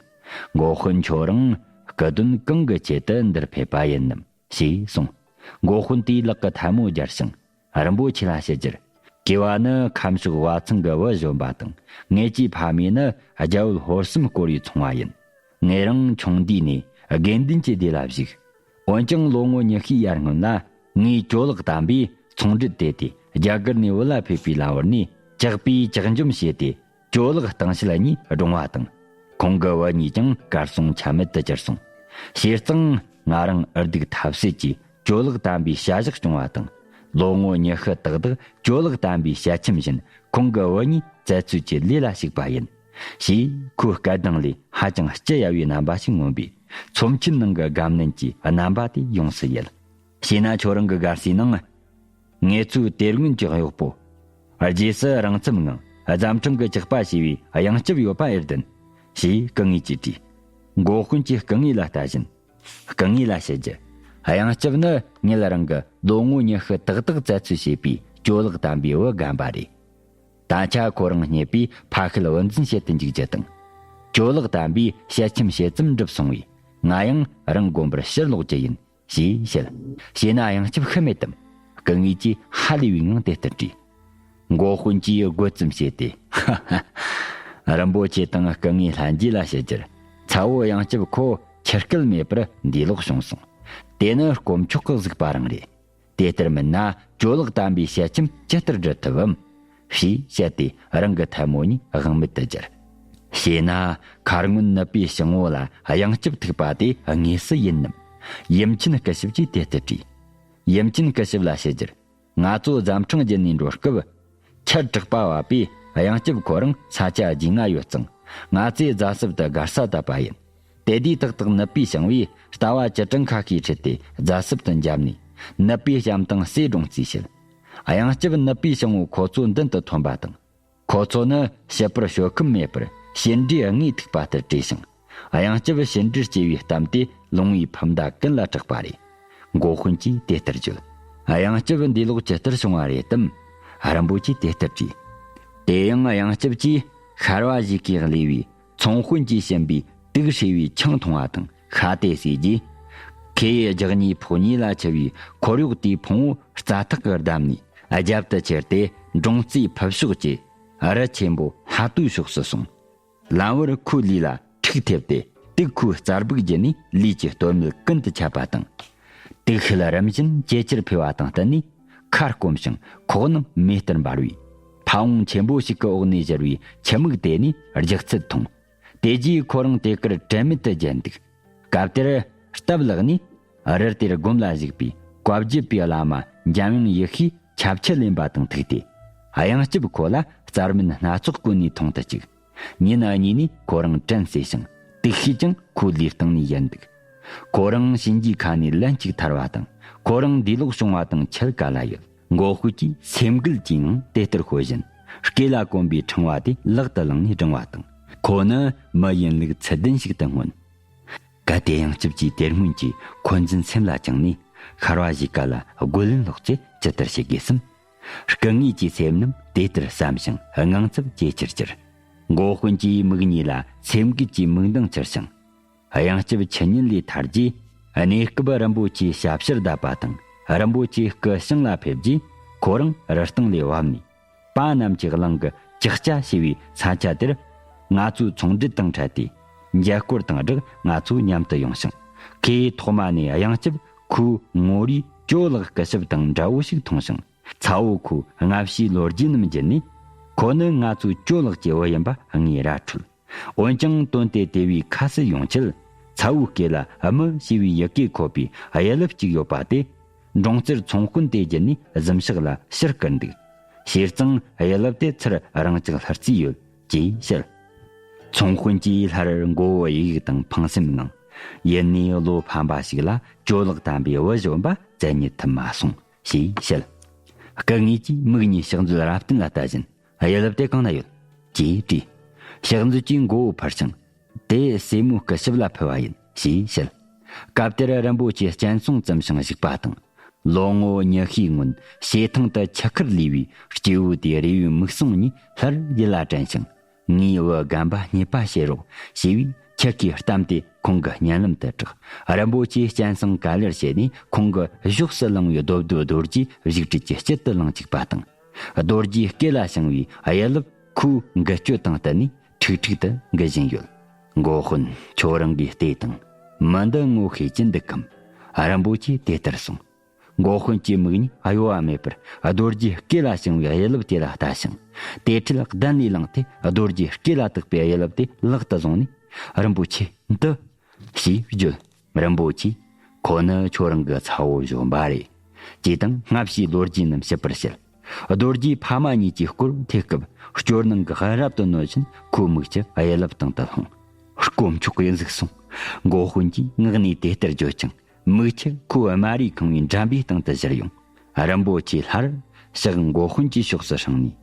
འགོ་དཔོན་ཁྱོད་རང་སྐུ་དོན་གང་གི་ཆེད་དུ་འདིར་ཕེབས་པ་ཡིན་ནམ་ཞེས་གསུངས། འགོ་དཔོན་དེས་ལག་གི་ཐལ་མོ་སྦྱར་ཞིང་། རིན་པོ་ཆེ་ལ་བཤད་རྒྱུར། གེ་བ་ནི་ཁམས་ཕྱོགས་བ་ཚང་གི་བུ་གཞོན་པ་དང་། ངེད་ཀྱི་ཕ་མེས་ནི་རྒྱ་བོད་ཧོར་གསུམ་བསྐོར་བའི་ཚོང་བ་ཡིན། ངེད་རང་ཆུང་དུས་ནས་དགེ་འདུན་གྱི་སྡེ་ལ་བཞུགས། འོན་ཀྱང་ལོ་ངོ་ཉི་ཤུའི་ཡར་སྔོན་ལ་ངའི་ཇོ་ལགས་དམ་པས་ཚོང་འབྲེལ་དེད་དེ་རྒྱ་གར་ནས་བོད་ལ་ཕེབས་པའི་ལམ་བར་ནས་ཇག་པས་ཇག་འཇོམས་བྱས་ཏེ། ཇོ་ལགས་སྟེང་ཤེད་གཉིས་བཀྲོངས་པ་དང་། ཁོང་གི་བུ་གཉིས་ཀྱང་གར་སོང་ཆ་མེད་དུ་གྱུར་སོང་། བྱས་ཙང་ང་རང་འུར་སྡུག་ཐབས་ཟད་ཀྱིས་ཇོ་ལགས་དམ་པའི་ཞལ་བཞག་བྱུང་བ་དང་། ལོ་ངོ་ཉི་ཤུ་ཏག་ཏག་ཇོ་ལགས་དམ་པའི་ཞལ་ཆེམས་བཞིན་ཁོང་གི་བུ་གཉིས་བཙལ་འཚོལ་གྱི་ལས་ལ་ཞུགས་པ་ཡིན། ཞེས་ཁོའི་སྐད་གདངས་ལས་ཧ་ཅང་སྐྱི་གཡའ་བའི་རྣམ་པ་ཞིག་མངོན་པས། ཚོམས་ཆེན་ནང་གི་དགའ་ནན་གྱི་རྣམ་པ་དེ་ཡོངས་སུ་ཡལ། བྱས་ན་ཁྱོད་རང་གི་སྒར་སའི་ནང་། ངེད་ཚོའི་དེ་སྔོན་གྱི་གཡོག་པོ། རྗེས་སུ་རང་ཚབ་ངང་རྫམ་ཕྲེང་གི་ཇག་པ་བྱས་པའི་གཡང་སྐྱབས་ཡོད་པ་ཨེ་བདེན། ཞེས་སྐུ་ངོ་གིས་དྲིས། འགོ་དཔོན་གྱིས་སྐུ་ངོ་ལ་ལྟ་བཞིན། སྐུ་ངོ་ལ་བཤད་རྒྱུ། གཡང་སྐྱབས་ནི་ངེད་རང་གི་ལོ་ངོ་ཉི་ཤུ་ཏག་ཏག་བཙལ་འཚོལ་བྱས་པའི་ཇོ་ལགས་དམ་པའི་བུ་རྒན་པ་རེད། ད་ཆ་ཁོ་རང་རྙེད་པས་ཕ་ཤུལ་བུ་འཛིན་བྱེད་དུ་འཇུག་རྒྱུ་དང་། ཇོ་ལགས་དམ་པས་ཞལ་ཆེམས་ཞལ་ཙམ་འགྲུབ་སོང་བས་ང་ཡང་རང་དགོན་པར་ཕྱིར་ལོག་རྒྱུ་ཡིན། ཞེས་བཤད། བྱས་ན་གཡང་སྐྱབས་ཤི་མེད་དམ། སྐུ་ངོ་གིས་ཧ་ལས་པའི་ངང་དེ་ལྟར་དྲིས། འགོ་དཔོན་གྱིས་དགོད་ཙམ་བྱས་ཏེ། རིན་པོ་ཆེ་དང་སྐུ་ངོའི་ལྷན་རྒྱས་ལ་བཤད་རྒྱུར། ཚ་བོ་གཡང་སྐྱབས་ཁོ་ཁྱི་སྐད་མེད་པར་འདས་ལོག་བྱུང་སོང་། དེ་ནི་དཀོན་མཆོག་གི་གཟིགས་པ་རང་རེད། དེ་ལྟར་མིན་ན་ཇོ་ལགས་དམ་པའི་ཞལ་ཆེམས་ཇི་ལྟར་འབྲི་ཐུབ་བམ། ཞེས་བཤད་དེ་རང་གི་ཐལ་མོ་གཉིས་དབང་མེད་དུ་སྦྱར། བྱས་ན་མཁར་སྔོན་ནུབ་པའི་བྱང་བོ་ལ་གཡང་སྐྱབས་ཐུག་པ་དེ་དངོས་སུ་ཡིན་ནམ། ཡུམ་ཆེན་སྐུ་ཞབས་ཀྱིས་དེ་ལྟར་དྲིས། ཡུམ་ཆེན་སྐུ་ཞབས་ལ་བཤད་རྒྱུར། ང་ཚོ་རྫམ་ཕྲེང་བརྒྱུད་ནས་འགྲོ་སྐབས། ཁྱི་དྲག་པ་བབས་པས་གཡང་སྐྱབས་ཁོ་རང་ས་ཆ་རྒྱུས་མངའ་ཡོད་ཙང་། ང་ཚོས་རྫ་སྲིབ་ཏུ་སྒར་ས་བཏབ་པ་ཡིན། དེ་དུས་ཏག་ཏག་ནུབ་པའི་བྱང་བས་ལྟ་བ་ཅི་དྲན་ཁ་ཤས་ཁྲིད་དེ་རྫ་སྲིབ་ཏུ་འཇབ་ནས། ནུབ་པའི་ཞབས་དང་སེ་སྒྲུང་རྩིས་བྱེད། གཡང་སྐྱབས་ནུབ་པའི་བྱང་བོ་ཁོ་ཚོ་མདུན་དུ་ཐོན་པ་དང་། ཁོ་ཚོ་ནི་ཕྱི་པར་ཞོ་ཁུམ་མེད་པར་ཕྱི་འབྲས་དངོས་ཐུག་པ་ལྟར་བྲོས་ཤིང་། གཡང་སྐྱབས་ཕྱི་འབྲས་སྐྱེ་བའི་གཏམ་དེ་ལུང་བའི་ཕུ་མདའ་ཀུན་ལ་གྲགས་པ་རེད། འགོ་དཔོན་གྱིས་དེ་ལྟར་བརྗོད། གཡང་སྐྱབས་འདས་ལོག་ཇི་ལྟར་བྱུང་བ་རེད་དམ། རིན་པོ་ཆེས་དེ་ལྟར་དྲིས། དེ་ཡང་གཡང་སྐྱབས་ཀྱིས་ཤར་བ་བཞི་ཀའི་གླེ་བའི་ཚོང་དཔོན་གྱིས་བྱིན་པའི་དུག་བསྲེས་པའི་ཆང་འཐུང་བ་དང་ཤ་དེ་ཟོས་རྗེས། ཁོའི་རྒྱགས་ཉེས་ཕོག་ཉེས་ལ་འཆི་བའི་ཁོར་ཡུག་དེའི་ཕུང་བོ་རྩྭ་ཐག་གིས་བསྡམས་ནས་རྒྱབ་ཏུ་ཁྱེར་ཏེ་འབྲོང་རྩེའི་ཕུ་ཕྱོགས་ཀྱི་རི་ཆེན་པོ་ཧ་ཏུའི་ཕྱོགས་སུ་སོང་། ལམ་བར་ཁོའི་ལུས་ལ་འཁྲུག་ཐེབས་ཏེ་དུག་ཁོའི་རྩར་སྦུག་བརྒྱུད་ནས་ལུས་ཀྱི་སྟོད་སྨད་ཀུན་ཏུ་ཁྱབ་པ་དང་། དུག་ཤེད་རིམ་བཞིན་ཇེ་ཆེར་འཕེལ་བ་དང་བསྟུན་ནས་ཁ་སྐོམ་ཞིང་ཁོག་རྣམས་མེ་ལྟར་འབར་བས། ཕ་བོང་ཆེན་པོ་ཞིག་གི་འོག་ནས་བཞུར་བའི་ཆུ་མིག་དེ་ནས་ལྗགས་ཚད་མཐོང་། དེ་རྗེས་ཁོ་རང་དེ་ཀར་དྲན་མེད་དུ་བརྒྱལ་འདུག། སྐབས་དེར་སྟབས་ལེགས་ནས་རི་དེར་སྒོམ་ལ་བཞུགས་པའི་བཀའ་བརྒྱུད་པའི་བླ་མ་འཇམ་དབྱངས་ཡེ་ཤེས་ཆབ་ཆ་ལེན་པ་དང་ཐུག་སྟེ། གཡང་སྐྱབས་ཁོ་ལ་རྩར་མིན་སྣ་ཚོགས་བསྐོན་ནས་འཐུང་དུ་བཅུག། ཉིན་གཉིས་ནས་ཁོ་རང་དྲན་གསོས་ཤིང་དུག་ཤེད་ཀྱང་ཁོའི་ལུས་སྟེང་ནས་ཡལ་འདུག། ཁོ་རང་གཤིན་རྗེའི་ཁ་ནས་ལན་གཅིག་ཐར་བ་དང་ཁོ་རང་འདས་ལོག་བྱུང་བ་དང་ཁྱད་ག་ལ་ཡོད། འགོ་དཔོན་གྱིས་སེམས་འགུལ་གྱིས་ངང་དེ་ལྟར་ཤོད་བཞིན་སྐེ་ལ་གོན་པའི་ཕྲེང་བ་དེ་ལག་ཏུ་བླངས་ནས་བསྒྲེངས་པ་དང་། ཁོ་ནི་མི་ཡིན་ལུགས་ཚུལ་ལྡན་ཞིག་ཏུ་མངོན། གལ་ཏེ་གཡང་སྐྱབས་ཀྱིས་དེ་སྔོན་གྱི་འཁོན་འཛིན་སེམས་ལ་བཅངས་ནས་ཤར་བ་བཞི་ཀ་ལ་རྒོལ་ལན་སློག་ཚེ་ཇི་ལྟར་བྱེད་དགོས་སམ། སྐུ་ངོ་གི་སེམས་རྣམས་དེ་ལྟར་བསམ་ཞིང་དངངས་འཚབ་ཇེ་ཆེར་གྱུར། འགོ་དཔོན་གྱི་མིག་གཉིས་ལ་སེམས་འགུལ་གྱི་མིག་མདངས་འཕྱུར་ཞིང་། གཡང་སྐྱབས་ཆུ་ཉིན་ལས་ཐར་རྗེས་གནས་སྐབས་རིན་པོ་ཆེའི་ཞབས་ཕྱིར་བསྡད་པ་དང་རིན་པོ་ཆེའི་སྐུ་བྱང་ལ་ཕེབས་རྗེས་ཁོ་རང་རི་སྟེང་ལས་བབས་ནས། པ་རྣམས་ཀྱི་གླིང་གི་ལྕགས་སྐྱ་ཞེས་པའི་ས་ཆ་དེར་ང་ཚོའི་ཚོང་འབྲེལ་དང་འཕྲད་དེ། མཇལ་སྐོར་དང་སྦྲགས་ང་ཚོ་མཉམ་དུ་ཡོང་ཞིང་། ཁོས་ཐོག་མ་ནས་གཡང་སྐྱབས་ཁོའི་ངོ་རིས་ཇོ་ལགས་སྐུ་ཞབས་དང་འདྲ་བོ་ཞིག་མཐོང་ཞིང་། ཚ་བོ་ཁོའི་སྔ་ཕྱིའི་ལོ་རྒྱུས་རྣམས་བརྗོད་ནས། ཁོ་ནི་ང་ཚོའི་ཇོ་ལགས་ཀྱི་བུ་ཡིན་པ་ངས་ར་འཕྲོད། འོན་ཀྱང་དོན་དེ་དེ་བས་ཁ་གསལ་ཡོང་ཆེད། ཚ་བོའི་སྐེ་ལ་མི་ཞེས་པའི་ཡི་གེ་འཁོད་པའི་གཡུ་ལབ་ཅིག་ཡོད་པ་དེ། འབྲོང་རྩེར་ཚོང་དཔོན་དེ་བརྒྱུད་ནས་གཟིམ་ཤག་ལ་ཕྱིར་བསྐུར་འདུག། བྱས་ཙང་གཡུ་ལབ་དེ་ཚུར་རང་ཅག་ལྷར་བརྩིས་ཡོད་ཅེས་བཤད། ཚོང་དཔོན་གྱིས་སླར་མགོ་བོ་གཡུག་དང་ཕངས་སེམས་ངང་། ཡུན་ནས་བློ་ཕམ་པ་ཞིག་ལ་ཇོ་ལགས་དམ་པའི་བུ་གཞོན་པ་བཙལ་རྙེད་ཐུབ་མ་སོང་ཞེས་བཤད། སྐུ་ངོ་གིས་མིག་གཉིས་ཕྱག་མཛོད་རབ་བརྟན་ལ་ལྟ་བཞིན། གཡུ་ལབ་དེ་གང་ན་ཡོད། ཅེས་དྲིས། ཕྱག་མཛོད་ཀྱིས་མགོ་བོ་ཕུར་ཞིང་། དེ་སྲས་མོའི་སྐུ་ཞབས་ལ་ཕུལ་བ་ཡིན་ཞེས་བཤད། སྐབས་དེར་རིན་པོ་ཆེ་སྤྱན་ཟུང་ཙམ་ཞིག་བཞུགས་པ་དང་། ལོ་ངོ་ཉི་ཤུའི་སྔོན་བྱེ་ཐང་དུ་ཆུ་ཁར་ལུས་པའི་སྐྱེས་བུ་དེའི་རེ་བའི་མིག་ཟུང་གཉིས་སླར་ཡིད་ལ་དྲན་ཞིང་། ངའི་བུ་རྒན་པ་རྙེད་པ་བྱེད་རོགས་ཞེས་པའི་ཁྱེད་ཀྱི་གཏམ་དེ་ཁོང་གི་སྙན་ལམ་དུ་གྲགས། རིན་པོ་ཆེས་སྤྱན་ཟུང་ག་ལེར་བྱས་ནས་ཁོང་གི་གཞོགས་སུ་བསླངས་པའི་རྡོབ་རྡོབ་རྡོ་རྗེ་བཞུགས་ཁྲི་ཀྱི་དཀྱིལ་དུ་བླངས་བཅུག་པ་དང་། རྡོ་རྗེའི་སྐེ་ལ་བྱིང་བའི་གཡུ་ལུབ་ཁོའི་འགུལ་སྐྱོད་དང་བསྟུན་ནས་ཁྲིག་ཁྲིག་ཏུ་འགུལ་བཞིན་ཡོད། མགོ་དཔོན། ཁྱོད་རང་གིས་བལྟས་དང་། མི་འདི་ངོ་ཤེས་ཀྱི་འདུག་གམ། རིན་པོ་ཆེས་དེ་ལྟར་གསུངས། མགོ་དཔོན་གྱི་མིག་གཉིས་གཡོ་བ་མེད་པར་རྡོ་རྗེའི་སྐེ་ལ་བྱིང་བའི་གཡུ་ལུབ་དེ་ལ་ལྟ་ཞིང་། དེ་འཕྲལ་གདན་ལས་ལངས་ཏེ་རྡོ་རྗེའི་སྐེ་ལ་བཏགས་པའི་གཡུ་ལུབ་དེ་ལག་ཏུ་བཟུང་ནས། རིན་པོ་ཆེ་འདི། ཞེས་བརྗོད། རིན་པོ་ཆེས། ཁོ་ནི་ཁྱོད་རང་གི་ཚ་བོ་གཞོན་པ་རེད། ཅེས་དང་སྔ་ཕྱིའི་ལོ་རྒྱུས་རྣམས་ཞིབ་པར་བཤད། རྡོ་རྗེ་ཕ་མ་གཉིས་ཀྱི་སྐོར་ཐོས་སྐབས་སྐྱོར་སྣང་གིས་རབ་ཏུ་གནོད་བཞིན་ཁོའི་མིག་ཆུ་གཡུ་ལུབ་སྟེང་དུ་ལྷུང་། དཀོན་མཆོག་གིས་གཟིགས་སོང་། མགོ་དཔོན་གྱིས་ངག་ནས་དེ་ལྟར་བརྗོད་ཅིང་། མིག་ཆུ་ཁོའི་དམར་རིས་ཁང་བའི་འགྲམ་པའི་སྟེང་དུ་བཞུར་ཡོང་། རིན་པོ་ཆེ་སླར་ཕྱག་མགོ་དཔོན་གྱི་ཕྱོགས་སུ་བསྲིངས་ནས།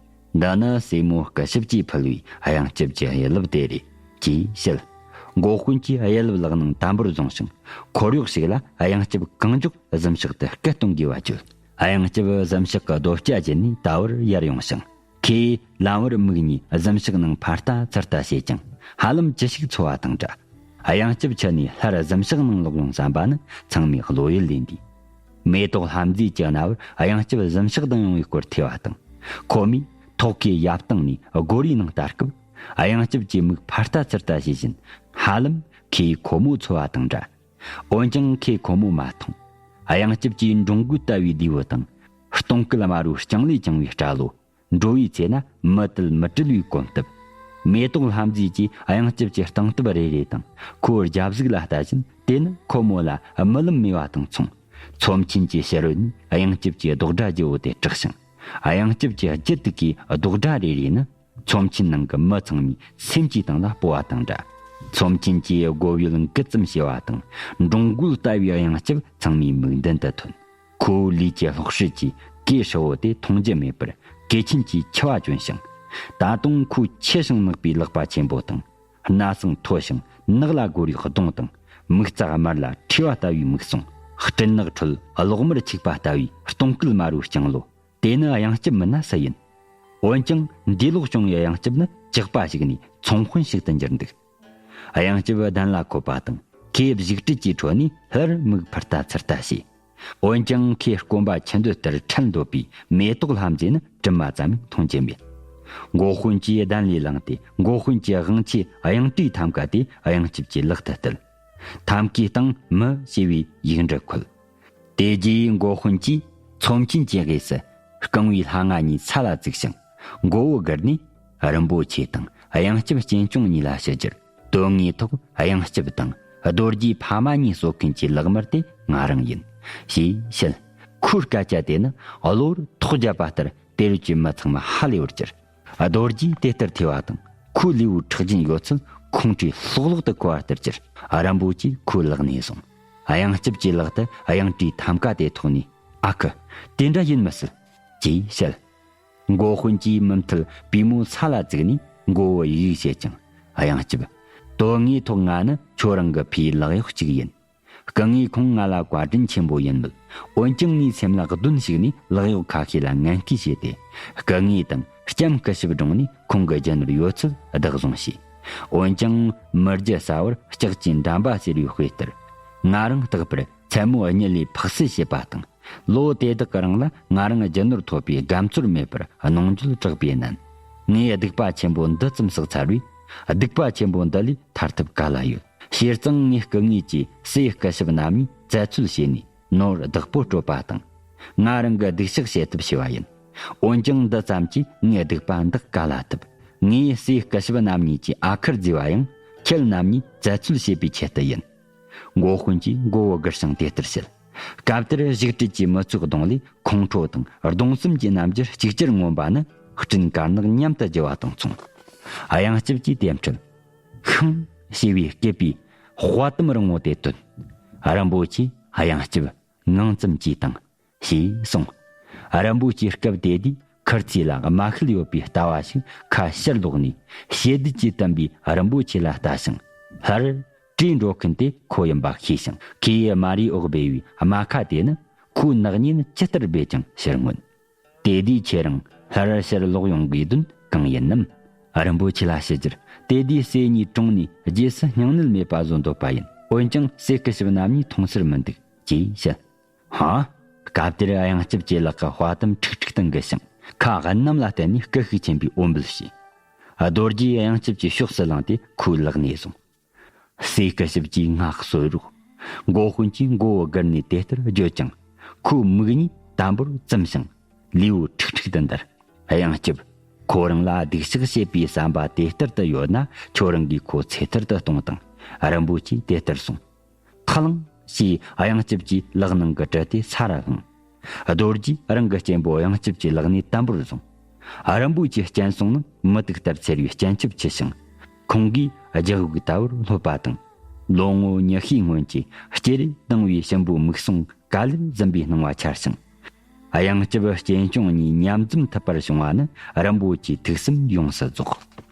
འདི་ནི་སྲས་མོ་སྐུ་ཞབས་ཀྱིས་ཕུལ་བའི་གཡང་སྐྱབས་ཀྱི་གཡུ་ལུབ་དེ་རེད། ཅེས་བཤད། མགོ་དཔོན་གྱིས་གཡུ་ལུབ་ལག་ནང་དམ་པོར་བཟུང་ཞིང་། འཁོར་གཡོག་ཞིག་ལ་གཡང་སྐྱབས་གང་མགྱོགས་གཟིམ་ཤག་ཏུ་སྐུ་གཏོང་དགོས་པ་བརྗོད། གཡང་སྐྱབས་གཟིམ་ཤག་གི་རྡོ་སྐྱ་བརྒྱུད་ནས་ད་བར་ཡར་ཡོང་ཞིང་། ཁོས་ལམ་བར་མིག་གཉིས་གཟིམ་ཤག་ནང་ཕར་ལྟ་ཚུར་ལྟ་བྱེད་ཀྱང་ཧ་ལམ་ཅི་ཞིག་འཚོལ་བ་དང་འདྲ། གཡང་སྐྱབས་ཁྱེར་ནས་སླར་གཟིམ་ཤག་ནང་ལོག་ཡོང་བསམ་པ་ནི་ཚང་མས་བློ་ཡུལ་ལས་འདས། མེ་ཏོག་ལྷ་མཛེས་ཀྱི་རྣ་བར་གཡང་སྐྱབས་གཟིམ་ཤག་ཏུ་ཡོང་བའི་སྐོར་ཐོས་པ་དང་། ཁོ་མོས་ཐོག་ཁའི་ཡབ་སྟེང་ནས་སྒོ་རའི་ནང་ལྟ་སྐབས། གཡང་སྐྱབས་ཀྱི་མིག་ཕར་ལྟ་ཚུར་ལྟ་བྱེད་བཞིན་ཧ་ལམ་ཁོས་ཁོ་མོ་འཚོལ་བ་དང་འདྲ། འོན་ཀྱང་ཁོས་ཁོ་མོ་མ་མཐོང་། གཡང་སྐྱབས་ཀྱི་འགྲོ་མགོན་ལྟ་བུའི་ལུས་པོ་དང་། སྟོང་སྐུད་དམར་པོའི་རྐྱང་ལས་བརྐྱངས་པའི་སྐྲ་ལོ། འགྲོ་བའི་ཚེ་ན་མི་དལ་མི་བྲེལ་བའི་གོམ་སྟབས། མེ་ཏོག་ལྷ་མཛེས་ཀྱིས་གཡང་སྐྱབས་ཀྱི་སྟངས་སྟབས་རེ་རེ་དང་ཁོའི་རྒྱབ་གཟུགས་ལ་ལྟ་བཞིན། དེ་ནི་ཁོ་མོ་ལ་རྨི་ལམ་མེད་པ་དང་མཚུངས། ཚོམས་ཆེན་གྱི་ཕྱི་རོལ་ནས་གཡང་སྐྱབས་ཀྱི་རྡོག་སྒྲ་ལྗིད་པོ་དེ་གྲགས་ཤིང་། གཡང་སྐྱབས་ཀྱི་རྒྱུད་དུ་གའི་རྡོག་སྒྲ་རེ་རེ་ནི། ཚོམས་ཆེན་ནང་གི་མི་ཚང་མའི་སེམས་ཀྱི་གཏིང་ལ་སྤོ་བ་དང་འདྲ། ཚོམས་ཆེན་གྱིས་སྒོ་ཡུལ་འགུལ་ཙམ་བྱས་པ་དང་འགྲོ་མགོན་ལྟ་བུའི་གཡང་སྐྱབས་ཚང་མའི་མིག་མདུན་དུ་ཐོན། ཁོའི་ལུས་ཀྱི་ལྷོག་ཧྲིལ་གྱིས་གོས་ཧྲིལ་བོ་དེ་མཐོང་རྒྱུ་མེད་པར་གོས་ཆེན་གྱིས་འཁྱུ་བ་གྱོན་ཞིང་། ད་དུང་ཁོའི་ཆེ་ཞིང་ནག་པའི་ལག་པ་ཆེན་པོ་དང་། སྣ་ཟུང་མཐོ་ཞིང་ནག་ལ་སྒོ་རའི་གདོང་དང་། མིག་རྩ་དམར་ལ་མཁྲིས་པ་ལྟ་བུའི་མིག་ཟུང་། སྤྲིན་ནག་ཁྲོད་གློག་དམར་འཁྱུག་པ་ལྟ་བུའི་སྟོང་སྐུད་དམར་པོའི་རྐྱང་ལོ། དེ་ནི་གཡང་སྐྱབས་མིན་ན་སུ་ཡིན། འོན་ཀྱང་འདས་ལོག་བྱུང་བའི་གཡང་སྐྱབས་ནི་ཇག་པ་ཞིག་ནས་ཚོང་དཔོན་ཞིག་ཏུ་འགྱུར་འདུག་གཡང་སྐྱབས་གདན་ལ་འཁོད་པ་དང་ཁོས་བཞུགས་ཁྲི་གི་ཁྲོད་ནས་ལྷར་མིག་ཕར་ལྟ་ཚུར་ལྟ་བྱས། འོན་ཀྱང་ཁོས་སྐོམ་པ་ཆུ་འདོད་ལྟར་འཕྲལ་འདོད་པའི་མེ་ཏོག་ལྷ་མཛེས་ནི་གྲིབ་མ་ཙམ་མཐོང་རྒྱུ་མེད། མགོ་དཔོན་གྱིས་གདན་ལས་ལངས་ཏེ་མགོ་དཔོན་གྱི་དབང་ཆས་གཡང་ཊའི་ཐམ་ཀ་དེ་གཡང་སྐྱབས་ཀྱི་ལག་ཏུ་གཏད། ཐམ་ཀའི་སྟེང་མི་ཞེས་པའི་ཡིག་འབྲུ་འཁོད། དེ་རྗེས་མགོ་དཔོན་གྱིས་ཚོམས་ཆེན་གྱི་དབུས་སུ་རྐང་བའི་ལྷ་ང་གཉིས་ས་ལ་བཙུགས་ཤིང་མགོ་བོ་སྒུར་ནས་རིན་པོ་ཆེ་དང་གཡང་སྐྱབས་གཅེན་གཅུང་གཉིས་ལ་ཞུ་རྒྱུར། དོན་དངོས་ཐོག་གཡང་སྐྱབས་དང་རྡོ་རྗེ་ཕ་མ་གཉིས་གསོ་མཁན་གྱི་ལག་དམར་དེ་ང་རང་ཡིན། ཞེས་བཤད། ཁོའི་སྐད་ཆ་དེ་ནི་གློ་བུར་ཐོག་བརྒྱབ་པ་ལྟར་དེ་རུ་གྱི་མི་ཚང་མ་ཧ་ལས་པར་གྱུར། རྡོ་རྗེས་དེ་ལྟར་ཐོས་པ་དང་ཁོའི་ལུས་པོའི་ཁྲག་རྒྱུན་ཡོད་ཚད་ཁོང་ཁྲོས་ལྷོག་ལྷོག་ཏུ་ཁོ་བ་ལྟར་གྱུར། རིན་པོ་ཆེས་ཁོའི་ལག་ནས་བཟུང་། གཡང་སྐྱབས་ཀྱི་ལག་ཏུ་གཡང་ཊའི་ཐམ་ཀ་དེ་ཐོགས་ནས། ཨ་ཁུ། དེ་འདྲ་ཡིན་མི་སྲིད། ཅེས་བཤད། མགོ་དཔོན་གྱིས་མུ་མཐུད་པུས་མོ་ས་ལ་བཙུགས་ནས་མགོ་བོ་ཡིག་ཡིག་བྱེད་ཅིང་། གཡང་སྐྱབས། དོན་དངོས་ཐོག་ང་ནི་ཁྱོད་རང་གི་ཕའི་ལག་གཡོག་ཅིག་ཡིན། སྐུ་ངོས་ཁོང་ང་ལ་བཀའ་དྲིན་ཆེན་པོ་ཡིན་མོད། འོན་ཀྱང་ངའི་སེམས་ལ་གདོན་ཞིག་ནས་ལག་གཡོག་ཁ་ཤས་ལ་ངན་སྐུལ་བྱས་ཏེ། སྐུ་ངོས་དང་ལྕམ་སྐུ་ཞབས་བཀྲོངས་ནས་ཁོང་གི་རྒྱུ་ནོར་ཡོད་ཚད་བདག་བཟུང་བྱས། འོན་ཀྱང་མི་རྒྱུ་ཟ་བར་ལྕགས་ཀྱི་འགྲམ་པ་ཟེར་བའི་དཔེ་ལྟར། ང་རང་རྟག་པར་མཚན་མོ་གཉིད་ལས་ཕག་སེལ་བྱེད་པ་དང་། ལོ་དེ་དག་གི་རིང་ལ་ང་རང་རྒྱུ་ནོར་ཐོབ་པའི་དགའ་ཚོར་མེད་པར་གནོང་འགྱོད་དྲག་པོས་མནན། ངས་སྡིག་པ་ཆེན་པོ་འདི་ཙམ་བསགས་ཚར་བས། སྡིག་པ་ཆེན་པོ་འདི་ལས་ཐར་ཐབས་ག་ལ་ཡོད། བྱས་ཙང་ངའི་སྐུ་ངོས་ཀྱིས་སྲས་སྐུ་ཞབས་རྣམ་གཉིས་བཙལ་འཚོལ་བྱས་ནས་ནོར་བདག་པོ་སྤྲོད་པ་དང་། ང་རང་གི་སྡིག་བཤགས་བྱེད་ཐབས་བྱས་པ་ཡིན། འོན་ཀྱང་འདི་ཙམ་གྱིས་ངའི་སྡིག་པ་འདག་ག་ལ་ཐུབ། ངས་སྲས་སྐུ་ཞབས་རྣམ་གཉིས་ཀྱི་ཨ་ཁུར་བརྫིས་པ་ཡང་ཁྱེད་རྣམ་གཉིས་བཙལ་འཚོལ་བྱེད་པའི་ཆེད་དུ་ཡིན། མགོ་དཔོན་གྱིས་མགོ་བོ་སྒུར་ཞིང་དེ་ལྟར་བཤད། སྐབས་དེར་བཞུགས་ཁྲི་གི་མི་ཚོགས་གདོང་ལས་ཁོང་ཁྲོ་དང་གདུང་སེམས་ཀྱི་རྣམ་འགྱུར་གཅིག་ཅར་མངོན་པ་ནི་སྤྲིན་དཀར་ནག་མཉམ་དུ་རྒྱུ་བ་དང་མཚུངས། གཡང་སྐྱབས་ཀྱིས་དེ་འཕྲལ། ཤིང་ཞེས་པའི་སྐད་པའི་དཔའ་གཏུམ་རིང་བོ་དེ་ཐོན། རིན་པོ་ཆེས་གཡང་སྐྱབས་ངང་ཙམ་གྱིས་དང་། ཞེས་གསུངས། རིན་པོ་ཆེའི་སྐབས་དེ་དུས་ཁུར་ཚོས་ལ་མ་ཤེས་ཡོད་པའི་ལྟ་བ་ཞིག་ཁ་ཕྱིར་ལོག་ནས་ཞེ་སྡུག་གིས་བསྟན་པའི་རིན་པོ་ཆེ་ལ་ལྟ་ཞིང་སླར་བྲོས་འགྲོ་མཁན་དེ་ཁོ་ཡིན་པ་ཤེས་ཤིང་། ཁོས་དམར་རིའི་འོག་སྦས་པའི་རྨ་ཁ་དེ་ནི་ ཁོའི་ནག་ཉེས་ནི་ཇི་ལྟར་སྦས་ཀྱང་ཕྱིར་མངོན། དེ་དུས་ཁྱེད་རང་སླར་ཕྱིར་ལོག་ཡོང་དགོས་དོན་གང་ཡིན་ནམ། རིན་པོ་ཆེ་ལ་ཞུ་རྒྱུར། དེ་དུས་སྲས་གཉིས་གྲོངས་ནས་རྗེས་སུ་སྙིང་ནད་མེད་པ་བཟོ་འདོད་པ་ཡིན། འོན་ཀྱང་སྲས་སྐུ་ཞབས་རྣམ་གཉིས་མཐོང་སར་མི་འདུག་ཅེས་བཤད། ཧ། སྐབས་དེར་གཡང་སྐྱབས་ཀྱི་ལག་གི་དཔའ་གཏམ་ཁྲིག་ཁྲིག་ཏུ་འགུལ་ཞིང་། ཁ་གནམ་ལ་གཏད་ནས་སྐུ་ཤུགས་ཆེན་པོས་འོ་འབུད་བྱས། རྡོ་རྗེས་གཡང་སྐྱབས་ཀྱི་ཕྱོགས་སུ་ལངས་ཏེ་ཁོའི་ལག་ནས་བཟུང་། སྲས་སྐུ་ཞབས་ཀྱིས་ངག་གསོས་རོགས། མགོ་དཔོན་གྱིས་མགོ་བོ་སྒུར་ནས་དེ་ལྟར་བརྗོད་ཀྱང་། ཁོའི་མིག་གཉིས་དམ་པོར་བཙུམས་ཤིང་ལུས་པོ་ཁྲིག་ཁྲིག་ཏུ་འདར། གཡང་སྐྱབས། ཁོ་རང་ལ་སྡིག་བཤགས་བྱེད་པའི་བསམ་པ་དེ་ལྟར་དུ་ཡོད་ན། ཁྱོད་རང་གིས་ཁོ་ཚེ་ཐར་དུ་གཏོང་དང་། རིན་པོ་ཆེས་དེ་ལྟར་གསུངས། ཐག་ལངས་ཞེས་གཡང་སྐྱབས་ཀྱི་ལག་ནང་གི་གྲི་དེ་ས་རུ་ལྷུང་། རྡོ་རྗེས་རང་གི་གཅེན་པོ་གཡང་སྐྱབས་ཀྱི་ལག་ནས་དམ་པོར་བཟུང་། རིན་པོ་ཆེའི་སྤྱན་ཟུང་ནང་མུ་ཏིག་ལྟར་འཚེར་བའི་སྤྱན་ཆབ་ཆེ་ཞིང་། ཁོང་གིས་རྒྱག་དབུགས་ལྟ་བུར་ལྷོད་པ་དང་། ལོ་ངོ་ཉི་ཤུའི་སྔོན་གྱི་སྐྱེ་རེ་དང་བའི་ཞིམ་པོའི་མིག་ཟུང་ག་ལེར་འཛུམ་པའི་སྣང་བ་འཆར་ཞིང་། གཡང་སྐྱབས་སྐྱེན་ཆུང་གཉིས་མཉམ་འཛོམས་ཐུབ་པར་བྱུང་བ་ནི་རིན་པོ་ཆེའི་ཐུགས་བསམ་ཡོངས་སུ་རྫོགས།